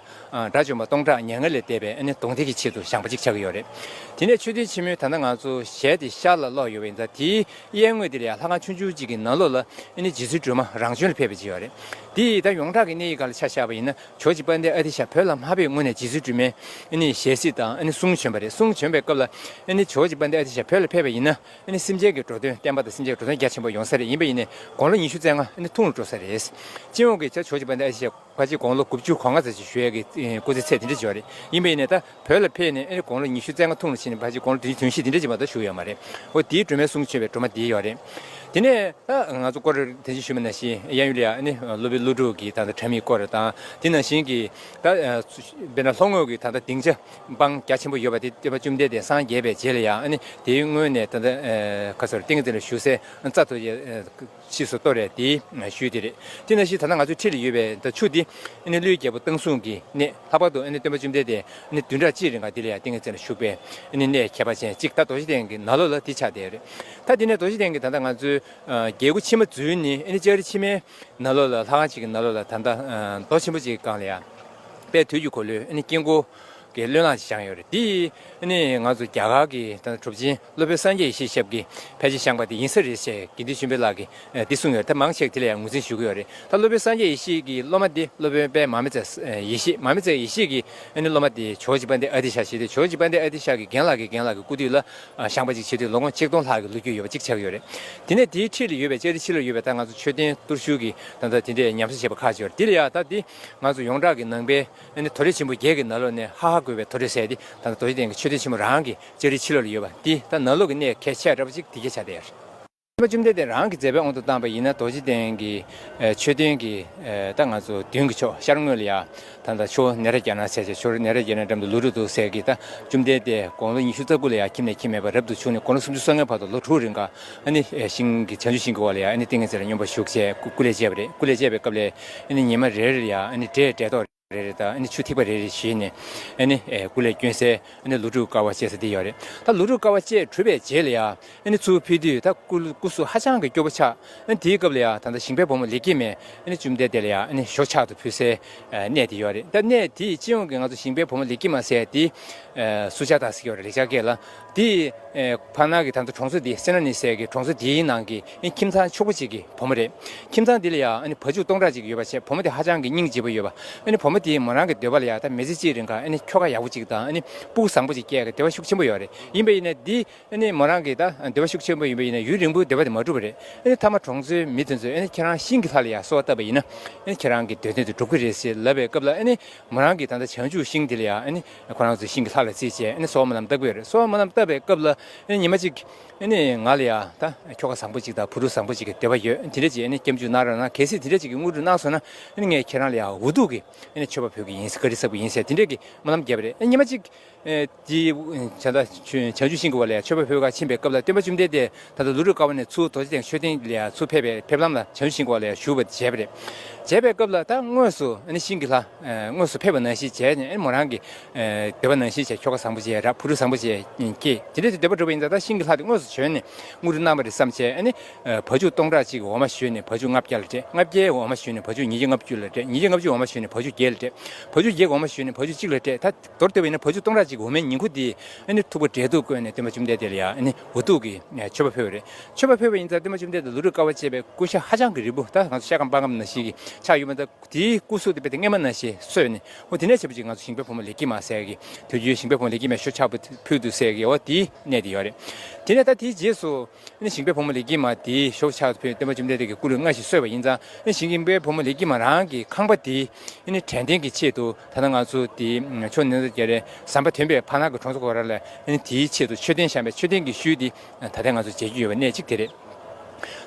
དགྲ་བཅོམ་པ་སྟོང་ཕྲག་མྱ་ངན་ལས་འདས་པའི་ཨ་ནི་གདོང་མདུན་གྱི་ཆེད་དུ་བཞེངས་པ་ཅིག་ཆགས་ཀྱི་ཡོད་རེད། དེ་ནས་མཆོད་རྟེན་ཆེན་མོའི་ད་ལྟ་ང་ཚོ་ཞལ་དེ་ཤར་ལ་སློག་ཡོད་པ་ཡིན་ཙང་དེའི་གཡས་ངོས་དེ་ལ་ཡང་ལྷ་ཁང་ཆུང་ཆུང་གཅིག་གི་ནང་ལོགས་ལ་ཨ་ནི་རྗེ་བཙུན་སྒྲོལ་མ་རང་བྱོན་ལ་ཕེབས་པ་ཅིག་ཡོད་རེད། དེ་ད་ཡོངས་གྲགས་ཀྱི་གནས་ཡིག་སྒང་ལ་ཆ་བཞག་པ་ཡིན་ན་ཇོ་བོ་རྗེ་དཔལ་ལྡན་ཨ་ཏི་ཤ་བོད་ལ་མ་ཕེབས་སྔོན་ནས་རྗེ་བཙུན་སྒྲོལ་མའི་ཨ་ནི་ཞལ་གཟིགས་དང་ཨ་ནི་གསུང་བྱོན་པ་རེད། གསུང་བྱོན་པའི་སྐབས་ལ་ཨ་ནི་ཇོ་བོ་རྗེ་དཔལ་ལྡན་ཨ་ཏི་ཤ་བོད་ལ་ཕེབས་པ་ཡིན་ན་ཨ་ནི་སེམས་ཅན་གྱི་འགྲོ་དོན་བསྟན་པ་དང་སེམས་ཅན་གྱི་འགྲོ་དོན་རྒྱ་ཆེན་པོ་ཡོང་ས་རེད། ཡིན་པ་ཡིན་ནའི་དགུང་ལོ་ཉི་ཤུ་རྩ་ལྔ་ཨ་ནི་ཐུང་རུ་འགྲོ་ས་རེད། སྤྱི་ཡོངས་ཀྱི་ཆ་ཇོ་བོ་རྗེ་དཔལ་ལྡན་ཨ་ཏི་ཤ་ཕལ་ཆེར་དགུང་ལོ་དགུ་བཅུ་གོ་ལྔ་ཙམ་ཞིག་བཞུགས་ཡས་ཀྱི་སྐུ་ཚེ་ཚད་དེ་འདྲ་ཅིག་ཡོད་རེད། ཡིན་པ་ཡིན་ནའི་ད་བོད་ལ་ཕེབས་ནས་ཨ་ནི་དགུང་ལོ་ཉི་ཤུ་རྩ་ལྔ་ཐུང་རུ་ཕྱིན་ནས་ཕལ་ཆེར་དགུང་ལོ་བདུན་ཅུ་དོན་བཞི་དེ་འདྲ་ཅིག་མ་གཏོགས་བཞུགས་ཡོད་མ་རེད། འོ་དེའི་སྒྲོལ་མའི་གསུང་བྱོན་པའི་སྒྲོལ་མ་དེ་ཡོད་རེད། དེ་ནས་ད་ང་ཚོ་སྐོར་དེ་ཅིག་ཞུས་པ་ནང་བཞིན་གཡས་གཡོན་ལ་ཡང་ཨ་ནི་སློབ་དཔོན་ཀླུ་སྒྲུབ་ཀྱི་ད་ལྟ་དྲ་མིག་སྐོར་དང་དེ་ནང་བཞིན་གྱི་ད་དཔེར་ན་ལྷོ་ངོས་ཀྱི་ད་ལྟ་སྡིངས་ཆ་འབངས་རྒྱ་ཆེན་པོ་ཡོད་པ་དེ་སྟོན་པ་བཅོམ་ལྡན་འདས་སངས་རྒྱས་པའི་རྗེས་ལ་ཡང་ཨ་ནི་དེའི་སྔོན་ནས་ད་ལྟ་ཁ་སོར་ཏིང་ངེ་འཛིན་ལ་བཞུགས་སའི་རྩ་ཐོ་ཕྱིས་སུ་གཏོར་བའི་དེའི་ཤུལ་དེ་རེད། དེ་ནང་བཞིན་ད་ལྟ་ང་ཚོའི་འཁྲིས་ལ་ཡོད་པའི་ད་ཆུ་དེ་ཨ་ནི་ཀླུའི་རྒྱལ་པོ་བཏང་བཟུང་གི་གནས། ལྷག་པར་དུ་ཨ་ནི་སྟོན་པ་བཅོམ་ལྡན་འདས་ཨ་ནི་བདུན་ཕྲག་གཅིག་རིང་ག་དེ་ལ་ཡང་ཏིང་ངེ་འཛིན་ལ་བཞུགས་པའི་ཨ་ནི་གནས་ཁྱད་པར་ཅན་གཅིག་ད་རྡོ་རྗེ་གདན་གྱི་ནང་ལོགས་ལ་དེ་ཆགས་བསྡད་ཡོད་རེད། ད་དེ་ནས་རྡོ་རྗེ་གདན་གྱི་ད་ལྟ་ང་ཚོའི་རྒྱལ་སྒོ་ཕྱི་མ་འཛུལ་ནས་ཨ་ནི་ལྕགས་རི་ཕྱི་མའི་ནང་ལོགས་ལ་ལྷ་ཁང་གཅིག་གི་ནང་ལོགས་ལ་ད་ལྟ་རྡོ་ཆེན་པོ་གཅིག་གི་སྒང་ལ་ཡང་དཔལ་དུས་ཀྱི་འཁོར་ལོའི་ཨ་ནི་དཀྱིལ་འཁོར་གྱི་བློས་བསླངས་ཤིག་བཞེངས་ཡོད་རེད། དེ་ནི་ང་ཚོ་རྒྱ་གར་གྱི་ད་གྲུབ་ཆེན་སློབ་དཔོན་སངས་རྒྱས་ཡེ་ཤེས་ཞབས་ཀྱིས་ཕལ་ཆེར་བཞེངས་པ་དེ་ཡིན་ས་རེད་ཅེས་དགེ་འདུན་ཆོས་འཕེལ་ལགས་ཀྱིས་འདི་གསུངས་ཡོད་རེད། ད་མང་ཆེ་གིས་དེ་ལ་ཡང་ངོས་འཛིན་ཞུ་གི་ཡོད་རེད། ད་སློབ་དཔོན་སངས་རྒྱས་ཡེ་ཤེས་ཀྱི་སློབ་མ་དེ་སློབ་དཔོན་དཔལ་མར་མེ་མཛད་ཡེ་ཤེས། མར་མེ་མཛད་ཡེ་ཤེས་ཀྱི་ཨ་ནི་སློབ་མ་དེ་ཇོ་བོ་རྗེ་དཔལ་ལྡན་ཨ་ཏི་ཤ་ཞེས་ཏེ་ཇོ་བོ་རྗེ་དཔལ་ལྡན་ཨ་ཏི་ཤ་གི་རྒན་ལགས་ཀྱི་རྒན་ལགས་ཀྱི་སྐུ་དུས་ལ་བཞེངས་པ་ཅིག་བྱེད་དུས་ལོ་ངོ་ཆིག་སྟོང་ལྷག་གི་ལོ་རྒྱུས་ཡོད་པ་ཅིག་ཆགས་ཀྱི་ཡོད་རེད། དེ་ནས་དེའི་འཁྲིས་ལ་ཡོད་པའི་ལྕགས་རི་ཕྱི་ལ་ཡོད་པའི་ད་ང་ཚོ་མཆོད་རྟེན་གཏོར་ཤུལ་གྱི་ད་ལྟ་དེ་འདྲའི་ཉམས་གསོ་བྱས་པ་ཁག་ཅིག་ཡོད་རེད། དེ་ལ་ཡང་ད་འདི་ང་ཚོ་ཡོངས་གྲགས་ཀྱི་ནང་པའི་ཨ་ནི་དོ་རེ་ཆེན་པོ་བརྒྱད་ཀྱི་ནང་ལོགས་ནས་ཧ་ཧ་དགོད་པའི་དོ་རེ་ཟེར་ཏེ་ད་ལྟ་རྡོ་རྗེ་གདན་གྱི་མཆོད་རྟེན་ཆེན་མོ་རང་གི་ལྕགས་རིའི་ཕྱི་ལོགས་ལ་ཡོད་པ་འདི་ད་ནང་ལོགས་ཀྱི་གནས་གལ་ཆེ་དྲགས་པ་ཅིག་དེ་གྱད་ཆགས་བསྡད་ཡོད་རེད། སྟོན་པ་བཅོམ་ལྡན་འདས་རང་གི་མཛད་པའི་དབང་དུ་བཏང་བ་ཡིན་ན་རྡོ་རྗེ་གདན་གྱི་ཨ་མཆོད་རྟེན་གྱི་ཨ་ད་ང་ཚོ་མདུན་གྱི་ཕྱོགས་ཤར་ངོས་ལ་ཡ་ད་ལྟ་ཇོ་བོ་ནེ་རཉྫ་ན་ཟེར་བྱས་ཇོ་བོ་ནེ་རཉྫ་ན་འགྲམ་དུ་ལུས་གྲུབ་ཏུ་ཟེར་གྱི་ད་བཅོམ་ལྡན་འདས་དགུང་ལོ་ཉི་ཤུ་རྩ་དགུ་ལ་ཡ་ཁྱིམ་ནས་ཁྱིམ་མེད་པར་རབ་ཏུ་བྱུང་ནས་དགུང་ལོ་སུམ་ཅུ་སོ་ལྔའི་བར་དུ་ལོ་དྲུག་རིང་ག་ཨ་ནི་ཨ་ཤིང་གི་བྱང་ཆུབ་ཤིང་གི་འོག་ལ་ཡ་ཨ་ནི་ཏིང་ངེ་འཛིན་ལ་སྙོམས་པར་ཞུགས་བྱས་སྐུ་སྐུ་ལས་བཅད་པ་རེད། སྐུ་ལས་བཅད་པའི་སྐབས་ལ་ཨ་ནི་ཉི་མ་རེ་རེར་ཡ་ཨ་ནི་འབྲས་འབྲས་ཏོག་རེ་རེ་དང་ཨ་ནི་ཆུ་ཐིགས་པ་རེ་རེ་བཞེས་ནས་ཨ་ནི་ཨེ་སྐུ་ལས་བསྐྱོན་སའི་ཨ་ནི་ལོ་དྲུག་དཀའ་བ་སྤྱད་ས་དེ་ཡོད་རེད། ད་ལོ་དྲུག་དཀའ་བ་སྤྱད་གྲུབ་པའི་རྗེས་ལ་ཡ་ཨ་ནི་ཚུར་ཕེབས་དུས་ད་སྐུ་སྐུ་གཟུགས་ཧ་ཅང་གི་སྐྱོ་པོ་ཆགས། ཨ་ནི་དེའི་སྐབས་ལ་ཡ་ད་ལྟ་ཞིང་པའི་བུ་མོ་ལེགས་སྐྱེས་མས་ཨ་ནི་བཅོམ་ལྡན་འདས་ལ་ཡ་ཨ་ནི་ཞོ་ཕྱག་ཏུ་ཕུལ་སའི་ཨ་གནས་དེ་ཡོད་རེད། ད་གནས་དེ་སྤྱི་ཡོངས་ཀྱི་ང་ཚོ་ཞིང་པའི་བུ་མོ་ལེགས་སྐྱེས་མ་ཟེར་དེ་ཨ་སུ་ཇཱ་ཏཱ་ཟེར་གྱི་ཡོད་རེད་ལེགས་སྦྱར་སྐད་ལ། དེ་ཨེ་ཕར་ནང་གི་ད་ལྟ་གྲོང་ཚོ་འདི་སེ་ན་ནི་ཟེར་གི་གྲོང་ཚོ་འདིའི་ནང་གི་ཨེ་ཁྱིམ་ཚང་ཕྱུག་པོ་གཅིག་གི་བུ་མོ་རེད། ཁྱིམ་ཚང་འདི་ལ་ཡང་ཨ་ནི་བ་ཕྱུགས་སྟོང་ཕྲག་གཅིག་ཡོད་པ་བྱས། བུ་མོ་དེ་ཧ་ཅང་གི་སྙིང་རྗེ་པོ་ཡོད་པ། ཨ་ནི་བུ་མོ་དེས་མོ་རང་གི་འདོད་པ་ལ་ཡང་ད་མི་ཚེ་གཅིག་རིང་ག་ཨ་ནི་ཁྱོ་ག་ཡག་པོ་གཅིག་དང་ཨ་ནི་སྤུ་གུ་བཟང་པོ་གཅིག་སྐྱེ་གི་འདོད་པ་ཤུགས་ཆེན་པོ་ཡོད་རེད། ཡིན་པ་ཡིན་ན་འདི་ཨ་ནི་མོ་རང་གི་ད་འདོད་པ་ཤུགས་ཆེན་པོ་ཡིན་པ་ཡིན་ན་ཡུན་རིང་པོའི་འདོད་པ་དེ་མ་འགྲུབ་པ་རེད། ཨ་ནི་མཐའ་མ་གྲོང་ཚོའི་མི་དེ་ཚོས་ཨ་ནི་ཁྱེད་རང་ཤིང་གི་ལྷ་ལ་ཡང་གསོལ་བ་བཏབ་པ་ཡིན་ན་ཨ་ནི་ཁྱེད་རང་གི་འདོད་དོན་དེ་འགྲུབ་ཀྱི་རེད་ཟེར་ལབ་པའི་སྐབས་ལ་ཨ་ནི་མོ་རང་གི་ད་ལྟ་བྱང་ཆུབ་ཤིང་དེ་ལ་ཡང་ཨ་ནི་ཁོ་རང་ཚོས་ཤིང་གི་ལྷ་ལ་བརྩིས་བྱས་ཨ་ནི་གསོལ་བ་སྨོན་ལམ་བཏབ་ཀྱི་ཡོད་རེད། གསོལ་བ་སྨོན་ལམ་བཏབ་པའི་སྐབས་ལ་ཨ་ནི་ཉི་མ་གཅིག་ཨ་ནི་ང་ལ་ཡང་ད་ཁྱོ་ག་བཟང་པོ་གཅིག་དང་བུ་ཕྲུག་བཟང་པོ་གཅིག་གི་འདོད་པ་ཡོད། དེ་འདྲ་ཅིག་ཨ་ནི་སྐྱབས་འཇུག་གནང་རོགས་གནང་། གལ་སྲིད་དེ་འདྲ་ཅིག་གི་དངོས་གྲུབ་གནང་སོང་ན་ཨ་ནི་ངས་ཁྱེད་རང་ལ་ཡང་འུ་ཐུག་གི་ཨ་ནི་མཆོད་པ་ཕུལ་གྱི་ཡིན་ཟེར་བཀའ་དྲིན་གསབ་ཀྱི་ཡིན་ཟེར་དེ་འདྲ་གི་སྨོན་ལམ་བརྒྱབ་པ་རེད། ཨ་ནི་ཉི་མ་གཅིག་ཨེ་དེ་བྱ་ད་བྱང་ཆུབ་ཤིང་གི་འོག་ལ་མཆོད་པ་ཕུལ་ག་ཕྱིན་པའི་སྐབས་ལ་སྟོན་པ་བཅོམ་ལྡན་འདས་ད་ལྟ་ལུས་གྲུབ་དཀའ་བ་ནས་ཚུར་རྡོ་རྗེ་གདན་མཆོད་རྟེན་ལ་ཡང་ཚུར་ཕེབས་པའི་ཕེབས་ལམ་ལ་བྱང་ཆུབ་ཤིང་གི་འོག་ལ་ཡང་བཞུགས་པ་མཇལ་བ་རེད། མཇལ་བའི་སྐབས་ལ་ད་དངོས་སུ་ཨ་ནི་ཤིང་གི་ལྷ་ཨ་དངོས་སུ་ཕེབས་པ་ནང་བཞིན་མཇལ་ནས་ཨ་ནི་མོ་རང་གི་ཨ་འདོད་པ་ནང་བཞིན་བྱས་ཁྱོ་ག་བཟང་པོ་བྱས་ར་བུ་ཕྲུག་བཟང་པོ་བྱས་སྐྱེས། དེ་འདྲ་དེ་འདོད་པ་འགྲུབ་པ་ཡིན་ཙང་ད་ཤིང་གི་ལྷ་དེ་དངོས་སུ་བྱོན་ནས་དངོས་གྲུབ་གནང་བ་རེད་བསམ་བྱས་ཨ་ནི་ཨ་བ་ཕྱུགས་སྟོང་ཕྲག་གཅིག་གི་འོ་མ་བཞོས་ནས་བ་ཕྱུགས་ལྔ་བརྒྱ་ལ་སྤྲད། ལྔ་བརྒྱའི་འོ་མ་བཞོས་ནས་བ་ཕྱུགས་ཉིས་བརྒྱ་ལྔ་བཅུ་ལ་སྤྲད། ཉིས་བརྒྱ་ལྔ་བཅུའི་འོ་མ་བཞོས་ནས་བ་ཕྱུགས་བརྒྱད་ལ་སྤྲད། བ་ཕྱུགས་བརྒྱད་ཀྱི་འོ་མ་བཞོས་ནས་བ་ཕྱུགས་གཅིག་ལ་སྤྲད། ད་མདོར་བསྡུས་པ་ཡིན་ན་བ་ཕྱུགས་སྟོང་ཕྲག་གཅིག་འོ་མའི་ཉིང་ཁུ་དེ་ཨ་ནི་ཐུག་པ་འབྲས་ཐུག་བསྐོལ་ནས་སྟོན་པ་བཅོམ་ལྡན་འདས་ལ་ཡང་ཨ་ནི་འོ་ཐུག་གི་མཆོད་པ་ཕུལ་བ་རེད། མཆོད་པ་ཕུལ་བ་ཡིན་ཙང་སྟོན་པ་བཅོམ་ལྡན་འདས་ལུས་རུས་དཀའ་བ་སྤྱད་པའི་སྐུ་ཤ་ཧ་ཅང་གི་རིལ་པོ། ད་ང་ཚོ་ཤ་སྐམ་པགས་སྐམ་ནང་བཞིན་གྱི་ཆགས་ཡོད་མ་ད། དེའི་སྐུ་གཟུགས་དེ་རྦད་དེ་སྔས་མ་ནང་བཞིན་སོས་ནས། འོ་དེ་ནས་བྱས་པ་ཅིག་ང་ཚོ་ཞིང་པའི་བུ་མོ་ལེགས་སྐྱེས་མ་ཟེར་གི་དུས་རྒྱུན་ཞིང་པའི་བུ་མོ་ལེགས་སྐྱེས་མས་ཤོ་ཆག་པོ་ཕུལ་འདུག་ཟེར་གི་འོ་དེའི་གནས་དེ་ཡོད་རེད། དེ་ནས་ད་དེའི་རྗེས་སུ་ཨ་ནི་ཞིང་པའི་བུ་མོ་ལེགས་སྐྱེས་མ་དེའི་ཤོ་ཆག་ཕུལ་སྟོན་པ་བཅོམ་ལྡན་འདས་ཀྱི་སྐུ་ལུས་སྔར་བཞིན་སོས་པ་ཡིན་ཙང་། ཨ་ནི་ཞིང་པའི་བུ་མོ་ལེགས་སྐྱེས་མ་རང་གི་ཁང་པ་དེ་ཨ་ནི་དྲན་རྟེན་གྱི་ཆེད་དུ་ད་ལྟ་ང་ཚོ་དེ་ཆོས་ཉན་ས་རྒྱ་རེ་ཟམ་པ་དོན་པའི་ཕ་ནག་གི་གྲོང་ཚོ་གོ་ར་ལ་ཨ་ནི་དེའི་ཆེད་དུ་མཆོད་རྟེན་བཞེངས་པའི་མཆོད་རྟེན་གྱི་ཤུལ་དེ་ད་ལྟ་ང་ཚོ་མཇལ་རྒྱུ་ཡོད་པ་གནས་གཅིག་དེ་རེད།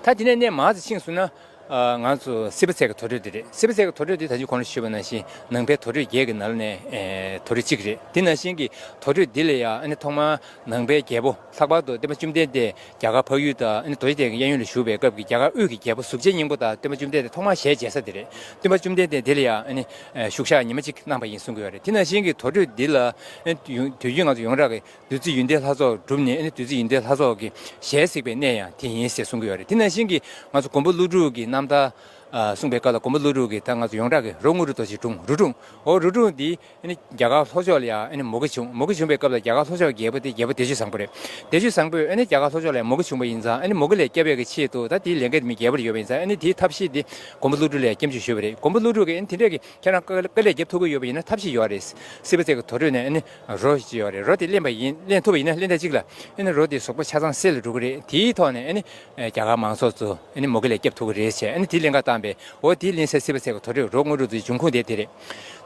ད་དེ་ནས་གནས་མར་ཙམ་ཕྱིན་སོང་ན། ཨ། ང་ཚོ་སི་པ་ཚལ་གྱི་དུར་ཁྲོད་དེ་རེད། སི་པ་ཚལ་གྱི་དུར་ཁྲོད་དེ་ད་ཅི་གོང་ལ་ཞུས་པ་ནང་བཞིན་ནང་པའི་དུར་ཁྲོད་བརྒྱད་ཀྱི་ནང་ནས་ཨེ་དུར་ཁྲོད་གཅིག་རེད། དེ་ནང་བཞིན་གྱི་དུར་ཁྲོད་འདི་ལ་ཡང་ཨ་ནི་ཐོག་མར་ནང་པའི་རྒྱལ་པོ། ལྷག་པར་དུ་སྟོན་པ་བཅོམ་ལྡན་འདས་རྒྱ་གར་འཕགས་ཡུལ་དང་ཨ་ནི་རྡོ་རྗེ་གདན་གྱི་གཡས་གཡོན་ལ་བཞུགས་པའི་སྐབས་ཀྱི་རྒྱ་གར་དབུས་ཀྱི་རྒྱལ་པོ་གཟུགས་ཅན་སྙིང་པོ་དང་སྟོན་པ་བཅོམ་ལྡན་འདས་ཐོག་མར་ཞལ་མཇལ་ས་དེ་རེད། སྟོན་པ་བཅོམ་ལྡན་འདས་དེ་ལ་ཡང་ཨ་ནི་ཨེ་བཞུགས་ཞག་ཉི་མ་གཅིག་གནང་བ་ཡིན་གསུང་གི་ཡོད་རེད། དེ་ནང་བཞིན་གྱི་དུར་ཁྲོད་འདི་ལ་ཨ་ནི་དུས་རྒྱུན་ང་ཚོ་ཡོངས་གྲགས་ཀྱི་བདུད་རྩི་ཡོན་ཏན་ལྷ་ཚོགས་བསྒྲུབས་ནས། ཨ་ནི་བདུད་རྩི་ཡོན་ཏན་ལྷ་ཚོགས་ཀྱི་ཞལ་གཟིགས་པའི་གནས་ཡང་དེ་ཡིན་ཞེས་གསུང་གི་ཡོད་རེད། དེ་ནང་བཞིན་གྱི་ང་ཚོ་མགོན་པོ་ཀླུ་སྒྲུབ་ཀྱི་རྣམ་ཐར་ཨ་གསུངས་པའི་སྐབས་ལ། མགོན་པོ་ཀླུ་སྒྲུབ་ཀྱི་ད་ང་ཚོ་ཡོངས་གྲགས་ཀྱི་རོ་དངོས་གྲུབ་རྡོ་རྗེའི་སྒྲུང་། རོ་སྒྲུང་། འོ་རོ་སྒྲུང་འདི་ཨ་ནི་རྒྱ་གར་ལྷོ་ཕྱོགས་ལ་ཡང་ཨ་ནི་མུ་གེ་བྱུང་། མུ་གེ་བྱུང་བའི་སྐབས་ལ་རྒྱ་གར་ལྷོ་ཕྱོགས་ཀྱི་རྒྱལ་པོ་དེ་རྒྱལ་པོ་བདེ་སྤྱོད་བཟང་པོ་རེད། བདེ་སྤྱོད་བཟང་པོས་ཨ་ནི་རྒྱ་གར་ལྷོ་ཕྱོགས་ལ་ཡང་མུ་གེ་བྱུང་བ་ཡིན་ཙང་། ཨ་ནི་མུ་གེ་ལས་སྐྱོབ་པའི་གི་ཆེད་དུ་ད་དེའི་ལས་འགན་དེ་མི་རྒྱལ་པོ་ལ་ཡོད་པ་ཡིན་ཙང་། ཨ་ནི་དེའི་ཐབས་ཤེས་དེ་མགོན་པོ་ཀླུ་སྒྲུབ་ལ་ཡང་སྐྱབས་འཇུག་ཞུས་པ་རེད། མགོན་པོ་ཀླུ་སྒྲུབ་ཀྱིས་ཨ་ནི་དེ་འདྲས་ཀྱི་ཁྱེད་རང་དཀའ་ལས་རྒྱབ་ཐུབ་ཀྱི་ཡོད་པ་ཡིན་ན་ཐབས་ཤེས་ཡོད་རེད། སི་པ་ཚལ་གྱི་དུར་ཁྲོད་ནས་ཨ་ནི་རོ་ཅིག་ཡོད་རེད། རོ་དེ་ལེན་པ་ཡིན། ལེན་ཐུབ་པ་ཡིན་ན། ལེན་ཐེངས་གཅིག་ལ་ཨ་ནི་རོ་དེ་གཟུགས་པོ་ཆ་ཚང་གསེར་ལ་འགྲོ་གི་རེད། དེའི་ཐོག་ནས་ཨ་ནི་རྒྱ་གར་མང་ཚོགས་ཚོ་ཨ་ནི་མུ་གེ་ལས་སྐྱོབ་ཐུབ་ཀྱི་རེད་ཟེར། ཨ་ནི་དེའི་ལེན་ཁ་བཏང་པས། འོ་དེའི་ལེན་སའི་སི་པ་ཚལ་གྱི་དུར་ཁྲོད་རོ་དངོས་གྲུབ་རྡོ་རྗེའི་འབྱུང་ཁུངས་དེ་དེ་རེད།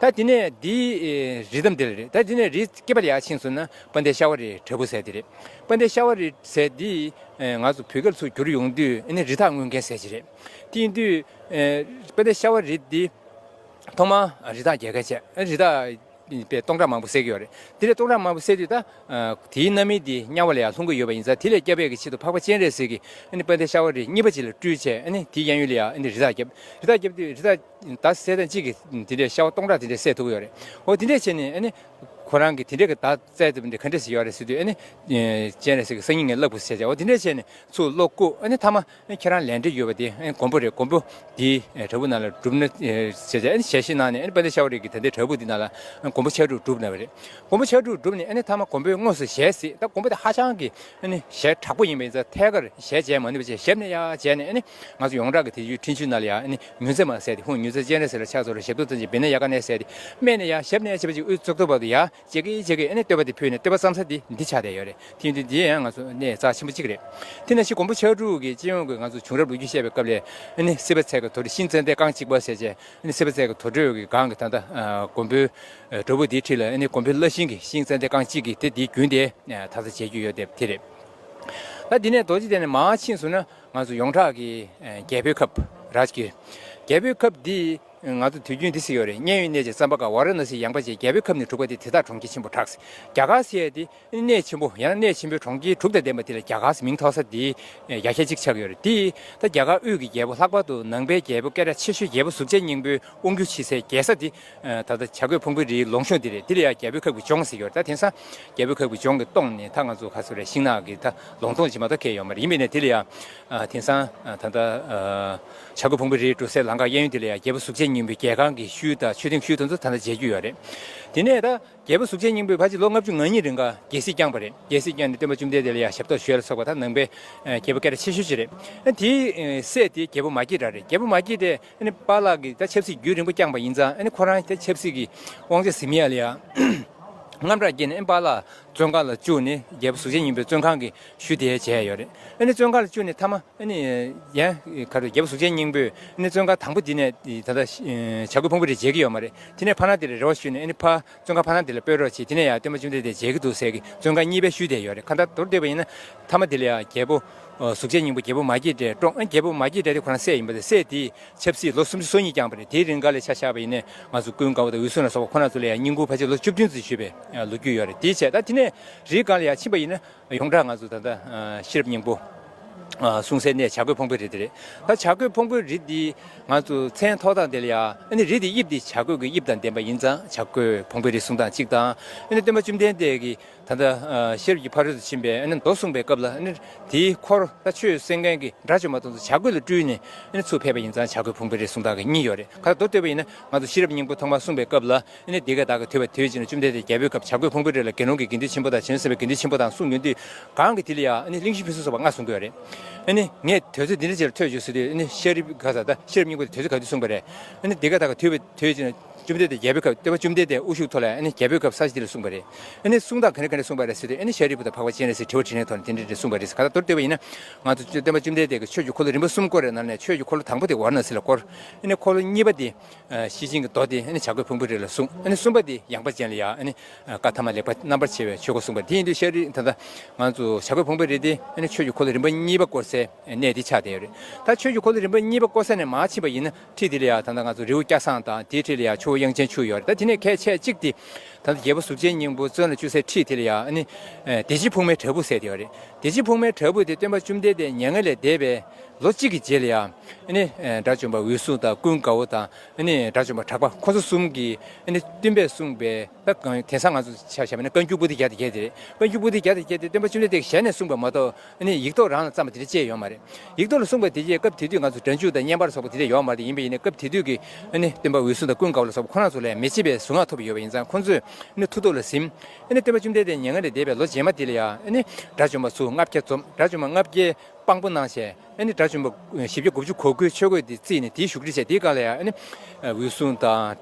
ད་དེ་ནས་འདིའི་རི་འདབས་འདི་ལ་རེད། ད་དེ་ནས་རི་སྐེད་པ་ལ་ཡར་ཕྱིན་སོང་ན་དཔལ་ལྡན་ཤ་བ་རིའི་བྲག་ཕུག་ཟེར་དེ་རེད། དཔལ་ལྡན་ཤ་བ་རི་ཟེར་འདི་ང་ཚོ་བོད་སྐད་ལ་ཚུར་བསྒྱུར་ཡོང་དུས་ཨ་ནི་རི་དྭགས་རྔོན་མཁན་ཟེར་གྱི་རེད། དེ་ཡིན་དུས་དཔལ་ལྡན་ཤ་བ་རི་འདི་ཐོག་མར་རི་དྭགས་རྒྱག་མཁན་བྱས། རི་དྭགས་པས་སྟོང་ཕྲག་མང་པོ་བསད་ཀྱི་ཡོད་རེད། དེ་ལས་སྟོང་ཕྲག་མང་པོ་བསད་དུས་ད་ཨ་དེའི་རྣམ་སྨིན་དེ་དམྱལ་བ་ལ་ཡང་ལྷུང་གི་ཡོད་པ་ཡིན་ཙང་། དེ་ལས་སྐྱོབ་པའི་གི་ཆེད་དུ་འཕགས་པ་སྤྱན་རས་གཟིགས་ཀྱིས་ཨ་ནི་དཔལ་ལྡན་ཤ་བ་རི་གཉིས་པ་ཅིག་ལ་སྤྲུལ་བྱས། ཨ་ནི་དེའི་གཡས་གཡོན་ལ་ཡང་ཨ་ནི་རི་དྭགས་བརྒྱབ། རི་དྭགས་བརྒྱབ་དུས་རི་དྭགས་ད་བསད་སྟངས་གཅིག་གིས་དེ་འདྲའི་ཤ་བ་སྟོང་ཕྲག་དེ་འདྲ་བསད་ཐུབ་ཀྱི་ཡོད་རེད། འོ་དེ་འདྲས་བྱས་ནས་ཨ་ནི་ཁོ་རང་གིས་དེ་འདྲའི་གི་དྭགས་བསད་ཐུབ་པ་འདི་ག་འདྲས་སེ་ཡོད་རེད་ཟེར་དུས། ཨ་ནི་ཨེ་སྤྱན་རས་གཟིགས་ཀྱིས་སང་ཉིན་ངས་བསླབ་དགོས་ཟེར་བྱས། འོ་དེ་འདྲས་བྱས་ནས་ཚུར་བློ་བཀུག་ཨ་ནི་མཐའ་མ་ཨ་ནི་ཁྱེད་རང་ལས་འབྲེལ་ཡོད་པ་དེ་ཨ་ནི་མགོན་པོ་རེད། མགོན་པོ་འདིའི་ཨེ་བྲག་ཕུག་ནང་ལ་སྒྲུབ་ན་ཨེ་ཟེར་བྱས། ཨ་ནི་ཞལ་བཞེས་གནང་ནས། ཨ་ནི་དཔལ་ལྡན་ཤ་བ་རི་གིས་ད་ལྟའི་བྲག་ཕུག་འདི་ནང་ལ་ཨ་ནི་མགོན་པོ་ཕྱག་དྲུག་བསྒྲུབས་གནང་བ་རེད། མགོན་པོ་ཕྱག་དྲུག་བསྒྲུབས་ནས་ཨ་ནི་མཐའ་མ་མགོན་པོས་དངོས་སུ་ཞལ་གཟིགས། ད་མགོན་པོ་དེ་ཧ་ཅང་གི་ཨ་ནི་ཞལ་དྲག་པོ་ཡིན་པ་ཡིན་ཙང་ཐད་ཀར་ཞལ་མཇལ་མ་ནུས་པ་བྱས། ཞབས་ནས་ཡར་མཇལ་ནས། ཨ་ནི་ང་ཚོ་ཡོངས་གྲགས་ཀྱི་དེ་ཡུལ་འཕྲིན་བཅོལ་ནང་ལ་ཡང་ཨ་ནི་མྱུར་མཛད་མ་ཟེར་ཏེ། ཧཱུྃ་མྱུར་མཛད་སྤྱན་རས་གཟིགས་ལ་ཕྱག་འཚལ་ལོ། ཞབས་ཏོག་ཙམ་ཅིག་བཻ་ཎཱ་ཡ་ག་ནས་ཟེར་ཏེ། སྨད་ནས་ཡར་ཞབས་ནས་ཕྱེད་པ་ཅིག་དབུའི་གཙུག་ཏོར་བར་དུ་ཡར་བྱེད་ཀྱི་བྱེད་ཀྱི་ཨ་ནི་བསྟོད་པ་དེ་ཕུལ་ནས། བསྟོད་པ་བརྩམས་ས་དེ་འདི་ཆགས་བསྡད་ཡོད་རེད། དེ་ཡིན་དུས་འདི་ཡང་ང་ཚོ་གནས་རྩ་ཆེན་པོ་གཅིག་རེད། དེ་ནང་བཞིན་མགོན་པོ་ཕྱག་དྲུག་གི་སྤྱི་ཡོངས་ཀྱི་ང་ཚོ་བྱུང་རབས་ལོ་རྒྱུས་བཤད་པའི་སྐབས་ལ། ཨ་ནི་སི་པ་ཚལ་གྱི་དུར་ཁྲོད་ཤིང་ཙན་དན་རྐང་གཅིག་པ་ཟེར་བྱས། ཨ་ནི་སི་པ་ཚལ་གྱི་དུར་ཁྲོད་ཀྱི་སྒང་གི་ད་ལྟ་ཨ་མགོན་པོའི་ཨ་བྲག་ཕུག་དེའི་འཁྲིས་ལ་ཨ་ནི་མགོན་པོའི་བླ་ཤིང་གི་ཤིང་ཙན་དན་རྐང་གཅིག་གི་དེ། དེའི་རྒྱུན་དེ་ཨ་ད་ལྟ་མཇལ་རྒྱུ་ཡོད་དེ་དེ་རེད། ད་འདི་ནས་རྡོ་རྗེ་གདན་ནས་མར་ཕྱིན་སོང་ན་ང་ཚོ་ཡོངས་གྲགས་ཀྱི་ཨ་རྒྱལ་པོའི་ཁབ་རཱཇ་གིར། རྒྱལ་པོའི་ཁབ་འདི་ང་ཚོ་དུས་རྒྱུན་འདི་ཟེར་ཡོད་རེད། མཉན་ཡོད་གནས་ཀྱི་ཙམ་པ་ག་ཝཱ་ར་ཎ་སི་ཡངས་པ་ཅན། རྒྱལ་པོའི་ཁབ་ནི་གྲུབ་པ་སྟེ། དེ་དག་གྲོང་ཁྱེར་ཆེན་པོ་གྲགས། རྒྱ་གར་ཟེར་ཡས་དེ་གནས་ཆེན་པོ་ཡང་ན་གནས་ཆེན་པོའི་གྲོང་ཁྱེར་དྲུག་དང་ལྡན་པ་དེ་ལ་རྒྱ་གར་ཟེར་མིང་ཐོགས་ས་དེ་ཡ་གྱལ་གཅིག་ཆགས་ཀྱི་ཡོད་རེད། དེ་ད་རྒྱ་གར་དབུས་ཀྱི་རྒྱལ་པོ། ལྷག་པར་དུ་ནང་པའི་རྒྱལ་པོ་སྐད་གྲགས་ཆེ་ཤོས་རྒྱལ་པོ་གཟུགས་ཅན་སྙིང་པོའི་དབང་སྒྱུར་བྱེད་སའི་རྒྱལ་ས་དེ་ད་ལྟ་བྱ་རྒོད་ཕུང་པོའི་རིའི་ལུང་གཤོང་དེ་རེད། དེ་ལ་ཡང་རྒྱལ་པོའི་ཁབ་ཀྱི་ལྗོངས་ཟེར་གྱི་ཡོད་རེད། ད་དེང་སང་རྒྱལ་པོའི་ཁབ་ཀྱི་ལྗོངས་ཀྱི་སྟེང་ནས་ད་ང་ཚོ་ག་ཚོད་རེད། ཤིང་ནགས་ཀྱི་ད་ལུང་སྟོང་ཅིག་མ་གཏོགས་གང་ཡང་ཡོད་མ་རེད། ཡིན་པས་ན་དེ་ལ་ཡང་དེང་སང་ད་ལྟ་བྱ་རྒོད་ཕུང་པོའི་རིར་འགྲོ་སའི་ལམ་ཁ་གཡས་གཡོན་དེ་ལ་ཡང་རྒྱལ་པོ་གཟུགས་ཅན་སྙིང་པོའི་རྒྱལ་ཁང་གི་ཤུལ་དང་མཆོད་རྟེན་ཤུལ་དེ་ཚོ་ད་ལྟ་མཇལ་རྒྱུ་ཡོད་རེད། དེ་ནས་ད་རྒྱལ་པོ་གཟུགས་ཅན་སྙིང་པོས་ཕལ་ཆེར་ལོ་ལྔ་བཅུ་ང་གཉིས་རིང་ག་རྒྱལ་སྲིད་བསྐྱངས་པ་རེད། རྒྱལ་སྲིད་བསྐྱངས་ནས་སྟོན་པ་བཅོམ་ལྡན་འདས་ལ་ཡང་ཞབས་ཏོག་ཞུ་ཡ་ལ་སོགས་པ། ད་ནང་པའི་རྒྱལ་པོ་སྐད་གྲགས་ཆེ་ཤོས་ཅིག་རེད། དེའི་སྲས་དེ་རྒྱལ་པོ་མ་སྐྱེས་དགྲ་རེད། རྒྱལ་པོ་མ་སྐྱེས་དགྲས་ཨ་ནི་པཱ་ལགས་ཀྱིས་ད་ཆབ་སྲིད་རྒྱུན་རིང་པོ་བསྐྱངས་པ་ཡིན་ཙང་། ཨ་ནི་ཁོ་རང་ད་ཆབ་སྲིད་ཀྱི་དབང་ཆ་ཟིན་མི་ཡ་ལ་ཡང་དངངས་སྐྲག་སྐྱེས་ནས། ཨ་ནི་པཱ་ལགས་བཙོན་ཁང་ལ་བཅུག་ནས། རྒྱལ་པོ་གཟུགས་ཅན་སྙིང་པོའི་བཙོན་ཁང་གི་ཤུལ་དེར་མཇལ་ཡོད་རེད། ཨ་ནི་བཙོན་ཁང་ལ་བཅུག་ནས་མཐའ་མ་ཨ་ནི་ཡང་ག་རེ། རྒྱལ་པོ་གཟུགས་ཅན་སྙིང་པོས་ཨ་ནི་བཙོན་ཁང་དང་པོ་འདི་ནས་ད་ལྟ་བྱ་རྒོད་ཕུང་པོའི་རི་མཇལ་གྱི་ཡོད་མ་རེད། དེ་ནས་ཕ་ནག་དེ་ལ་རེ་བ་ཞུས་ནས། ཨ་ནི་ཕ་བཙོན་ཁང་ཕ་ནག་དེ་ལ་སྤོས་རོགས་བྱེད། དེ་ནས་ཡང་སྟོན་པ་བཅོམ་ལྡན་འདས་མཇལ་གྱི་འདུག་ཟེར་གི་བཙོན་ཁང་གཉིས་པའི་ཤུལ་དེར་ཡོད་རེད། གང་ལྟར་མདོར་བསྡུས་པ་ཡིན་ན་མཐའ་མ་དེ་ལ་ཡང་རྒྱལ་པོ་གཟུགས་ཅན་སྙིང་པོ་རྒྱལ་པོ་མ་སྐྱེས་དགྲས་བཀྲོངས། ཨ་ནི་རྒྱལ་པོ་མ་སྐྱེས་དགྲ་དེ་ཁོ་རང་སྲས་ཡིན་པ་དེ། སྲས་དེས་ཆབ་སྲིད་ལོ་སུམ་ཅུ་སོ་གཉིས་བསྐྱངས་པ་རེད། དེའི་རིང་ག་ལ་ཆ་བཞག་པ་ཡིན་ན་ང་ཚོ་ཀུན་དགའ་བོ་དང་འོད་སྲུང་ལ་སོགས་པ་ཁོ་རང་ཚོ་ལ་ཡང་བསྙེན་བཀུར་ཕལ་ཆེར་ལོ་བཅུ་བདུན་ཙམ་ཞུས་པའི་ལོ་རྒྱུས་ཡོད་རེད། དེའི་ཆེད་ད་དེ་ནས་རིའི་སྒང་ལ་ཡར་ཕྱིན་པ་ཡིན་ན་ཡོངས་གྲགས་ང་ཚོ་ད་ལྟ་ཤེས་རབ་སྙིང་པོ། གསུང་སའི་གནས་བྱ་རྒོད་ཕུང་པོའི་རི་དེ་རེད། ད་བྱ་རྒོད་ཕུང་པོའི་རི་འདི་ང་ཚོ་མཚན་ཐོགས་སྟངས་དེ་ལ་ཡ་ཨ་ནི་རི་དེ་དབྱིབས་དེ་བྱ་རྒོད་ཀྱི་དབྱིབས་དང་ལྡན་པ་ཡིན་ཙང་བྱ་རྒོད་ཕུང་པོའི་རི་གསུང་སྟངས་གཅིག་དང་། ཨ་ནི་སྟོན་པ་བཅོམ་ལྡན་འདས་ཀྱིས་ད་ལྟ་ཤེས་རབ་ཀྱི་ཕ་རོལ་ཏུ་ཕྱིན་པའི་ཨ་ནི་མདོ་གསུངས་པའི་སྐབས་ལ་ཨ་ནི་དེའི་འཁོར་ད་ཆོས་གསན་མཁན་གྱི་དགྲ་བཅོམ་པ་དེ་ཚོ་བྱ་རྒོད་ལ་སྤྲུལ་ནས་ཨ་ནི་ཚུར་ཕེབས་པ་ཡིན་ཙང་བྱ་རྒོད་ཕུང་པོའི་རི་གསུང་སྟངས་ཀྱི་གཉིས་ཡོད་རེད། ཁ་ཐོར་བསྡུས་པ་ཡིན་ན་ང་ཚོ་ཤེས་རབ་སྙིང་པོ་ཐོག་མར་གསུངས་པའི་སྐབས་ལ། ཨ་ནི་འདི་སྐད་བདག་གིས་ཐོས་པ་དུས་གཅིག་ན། བཅོམ་ལྡན་འདས་རྒྱལ་པོའི་ཁབ་བྱ་རྒོད་ཕུང་པོའི་རི་ལ་དགེ་སློང་གི་དགེ་འདུན་ཆེན་པོ་དང་བྱང་ཆུབ་སེམས་དཔའི་དགེ་འདུན་ཆེན་པོ་དང་གསུངས་ཡོང་དུས། གང་གི་དེ་ལ་ཡང་ཨ་ནི་གླེང་གཞི་ཕུན་སུམ་ཚོགས་པ་ལྔ་གསུང་གི་ཡོད་རེད། ཨ་ནི་ངས་དུས་ཚོད་འདི་འདྲ་ཅིག་ལ་ཐོས་བྱུང་ཟེར་དུས་ཨ་ནི་ཤེས་རབ་ག་ས་ད་ཤེས་རབ་སྙིང་པོ་དེ་དུས་ཚོད་ག་དུས་གསུངས་པ་རེད། ཨ་ནི་འདི་སྐད་བདག་གིས་ཐོས་པ་དུས་གཅིག་ན། བཅོམ་ལྡན་འདས་རྒྱལ་པོའི་ཁབ་སྟོན་པ་བཅོམ་ལྡན་འདས་དབུ་བཞུགས་ཐོག་ལ་ཨ་ནི་རྒྱལ་པོའི་ཁབ་ས་གཞི་འདི་ལ་གསུངས་པ་རེད། ཨ་ནི་གསུང་སྟངས་ག་འདྲ་ག་འདྲ་གསུངས་པ་རེད་ཟེར་དུས་ཨ་ནི་ཤཱ་རིའི་བུ་དང་འཕགས་པ་སྤྱན་རས་གཟིགས་དྲི་བ་དྲིས་ལན་ཐོག་ནས་དེ་འདྲ་འདྲ་གསུངས་པ་རེད་ཟེར། ག་ད་མདོར་བསྡུས་པ་ཡིན་ན་ང་ཚོ་སྟོན་པ་བཅོམ་ལྡན་འདས་ཀྱིས་ཆོས་ཀྱི་འཁོར་ལོ་རིམ་པ་གསུམ་བསྐོར་བའི་ནང་ནས་ཆོས་ཀྱི་འཁོར་ལོ་དང་པོ་དེ་ཝཱ་ར་ཎ་སི་ལ་བསྐོར། ཨ་ནི་འཁོར་ལོ་གཉིས་པ་དེ། ཨ་ཤེར་ཕྱིན་གྱི་མདོ་དེ་ཨ་ནི་བྱ་རྒོད་ཕུང་པོའི་རི་ལ་གསུངས། ཨ་ནི་གསུམ་པ་དེ་ཡངས་པ་ཅན་ལ་ཡ་ཨ་ནི་བཀའ་ཐ་མ་ལེགས་པ་རྣམ་པར་ཕྱེ་བའི་ཆོས་འཁོར་གསུངས་པ་དེ་ཡིན་དུས་ཤཱ་རིའི་ད་ལྟ་ང་ཚོ་བྱ་རྒོད་ཕུང་པོའི་རི་དེ་ཨ་ནི་ཆོས་ཀྱི་འཁོར་ལོ་རིམ་པ་གཉིས་པ་བསྐོར་སའི་གནས་དེ་ཆགས་བསྡད་ཡོད་རེད། ད་ཆོས་ཀྱི་འཁོར་ལོ་རིམ་པ་གཉིས་པ་བསྐོར་ས་ནས་མར་ཕྱིན་པ་ཡིན་ན་འཁྲིས་དེ་ལ་ཡ་ད་ལྟ་ང་ཚོ་རི་བོ་སྐྱ་བསང་དང་དེའི་འཁྲིས་ལ་ཡ་ཆུ་བོ་དབྱངས་ཅན་ཆུ་ཡོད་རེད། ད་དེ་ནས་གལ་ཆེ་གཅིག་དེ་ད་ལྟ་རྒྱལ་པོ་གཟུགས་ཅན་སྙིང་པོ་བཙོན་ལ་བཅུག་སའི་འཁྲིས་དེ་ལ་ཡ་ཨ་ནི་བདེ་བྱེད་ཕུག་མའི་བྲག་ཕུག་ཟེར་དེ་ཡོད་རེད། བདེ་བྱེད་ཕུག་མའི་བྲག་ཕུག་དེ་སྟོན་པ་བཅོམ་ལྡན་འདས་མྱ་ངན་ལས་འདས་པའི་ལོ་གཅིག་གི་རྗེས་ལ་ཡ། ཨ་ནི་དགྲ་བཅོམ་པ་འོད་སྲུང་དང་ཀུན་དགའ་བོ་དང་ཨ་ནི་དགྲ་བཅོམ་པ་གྲགས་པ་ཁོ་ཚོ་གསུམ་གྱིས་ཨ་ནི་སྟོན་པས་གསུངས་པའི་ད་གང་དེང་སང་ང་ཚོ་ཆ་བཞག་པ་ན་བཀའ་འགྱུར་པོ་ཏི་བརྒྱ་དང་བརྒྱད་དེ་རེད། བཀའ་འགྱུར་པོ་ཏི་བརྒྱ་དང་བརྒྱད་དེ་སྟོན་པ་བཅོམ་ལྡན་འདས་ཀྱིས་ཞལ་ནས་གསུངས་པ་མ་གཏོགས་ཨ་ནི་ཡིག་ཐོག་རང་ལ་བརྩམས་པ་དེ་འདྲ་ཅིག་ཡོད་མ་རེད། ཡིག་ཐོག་ལ་གསུངས་པ་དེ་རྗེས་སྐབས་དེ་དུས་ང་ཚོ་སྒྲ་འཇུག་དང་བརྙན་པར་སོགས་པ་དེ་འདྲ་ཡོད་མ་རེད། ཡིན་པ་ཡིན་ན་སྐབས་དེ་དུས་ཀྱི་ཨ་ནི་སྟོན་པ་འོད་སྲུང་དང་ཀུན་དགའ་བོ་ལ་སོགས་པ་ཁོ་རང་ཚོ་ལ་མི་ཕྱེད་པའི་གཟུངས་སྔགས་ཐོབ་ཡོད་པ་ཡིན་ཙང་ཁོ་ཚོས་ཨ་ནི་མཐུ་སྟོབས་ལ་ཟིན། ཨ་ནི་སྟོན་པ་བཅོམ་ལྡན་འདས་མྱ་ངན་ལས་འདས་པའི་ལོ་རྗེས་མ་དེ་ལ་ཡང་ཨ་ནི་དགྲ་བཅོམ་པ་ཚུར་ལྔ་བརྒྱ་འཛོམས། དགྲ་བཅོམ་པ་ལྔ་བརྒྱས་དཔང་པོ་གནང་བྱས། ཨ་ནི་དགྲ་བཅོམ་པ་བཞི་བརྒྱ་དགུ་བཅུ་གོ་དགུའི་ཆོས་གོས་དེ་བརྩིས་ནས་དེའི་བཞུགས་ཁྲི་བྱས། དེའི་སྒང་ལ་ཡང་ཨ་ནི་འོད་སྲུང་དང་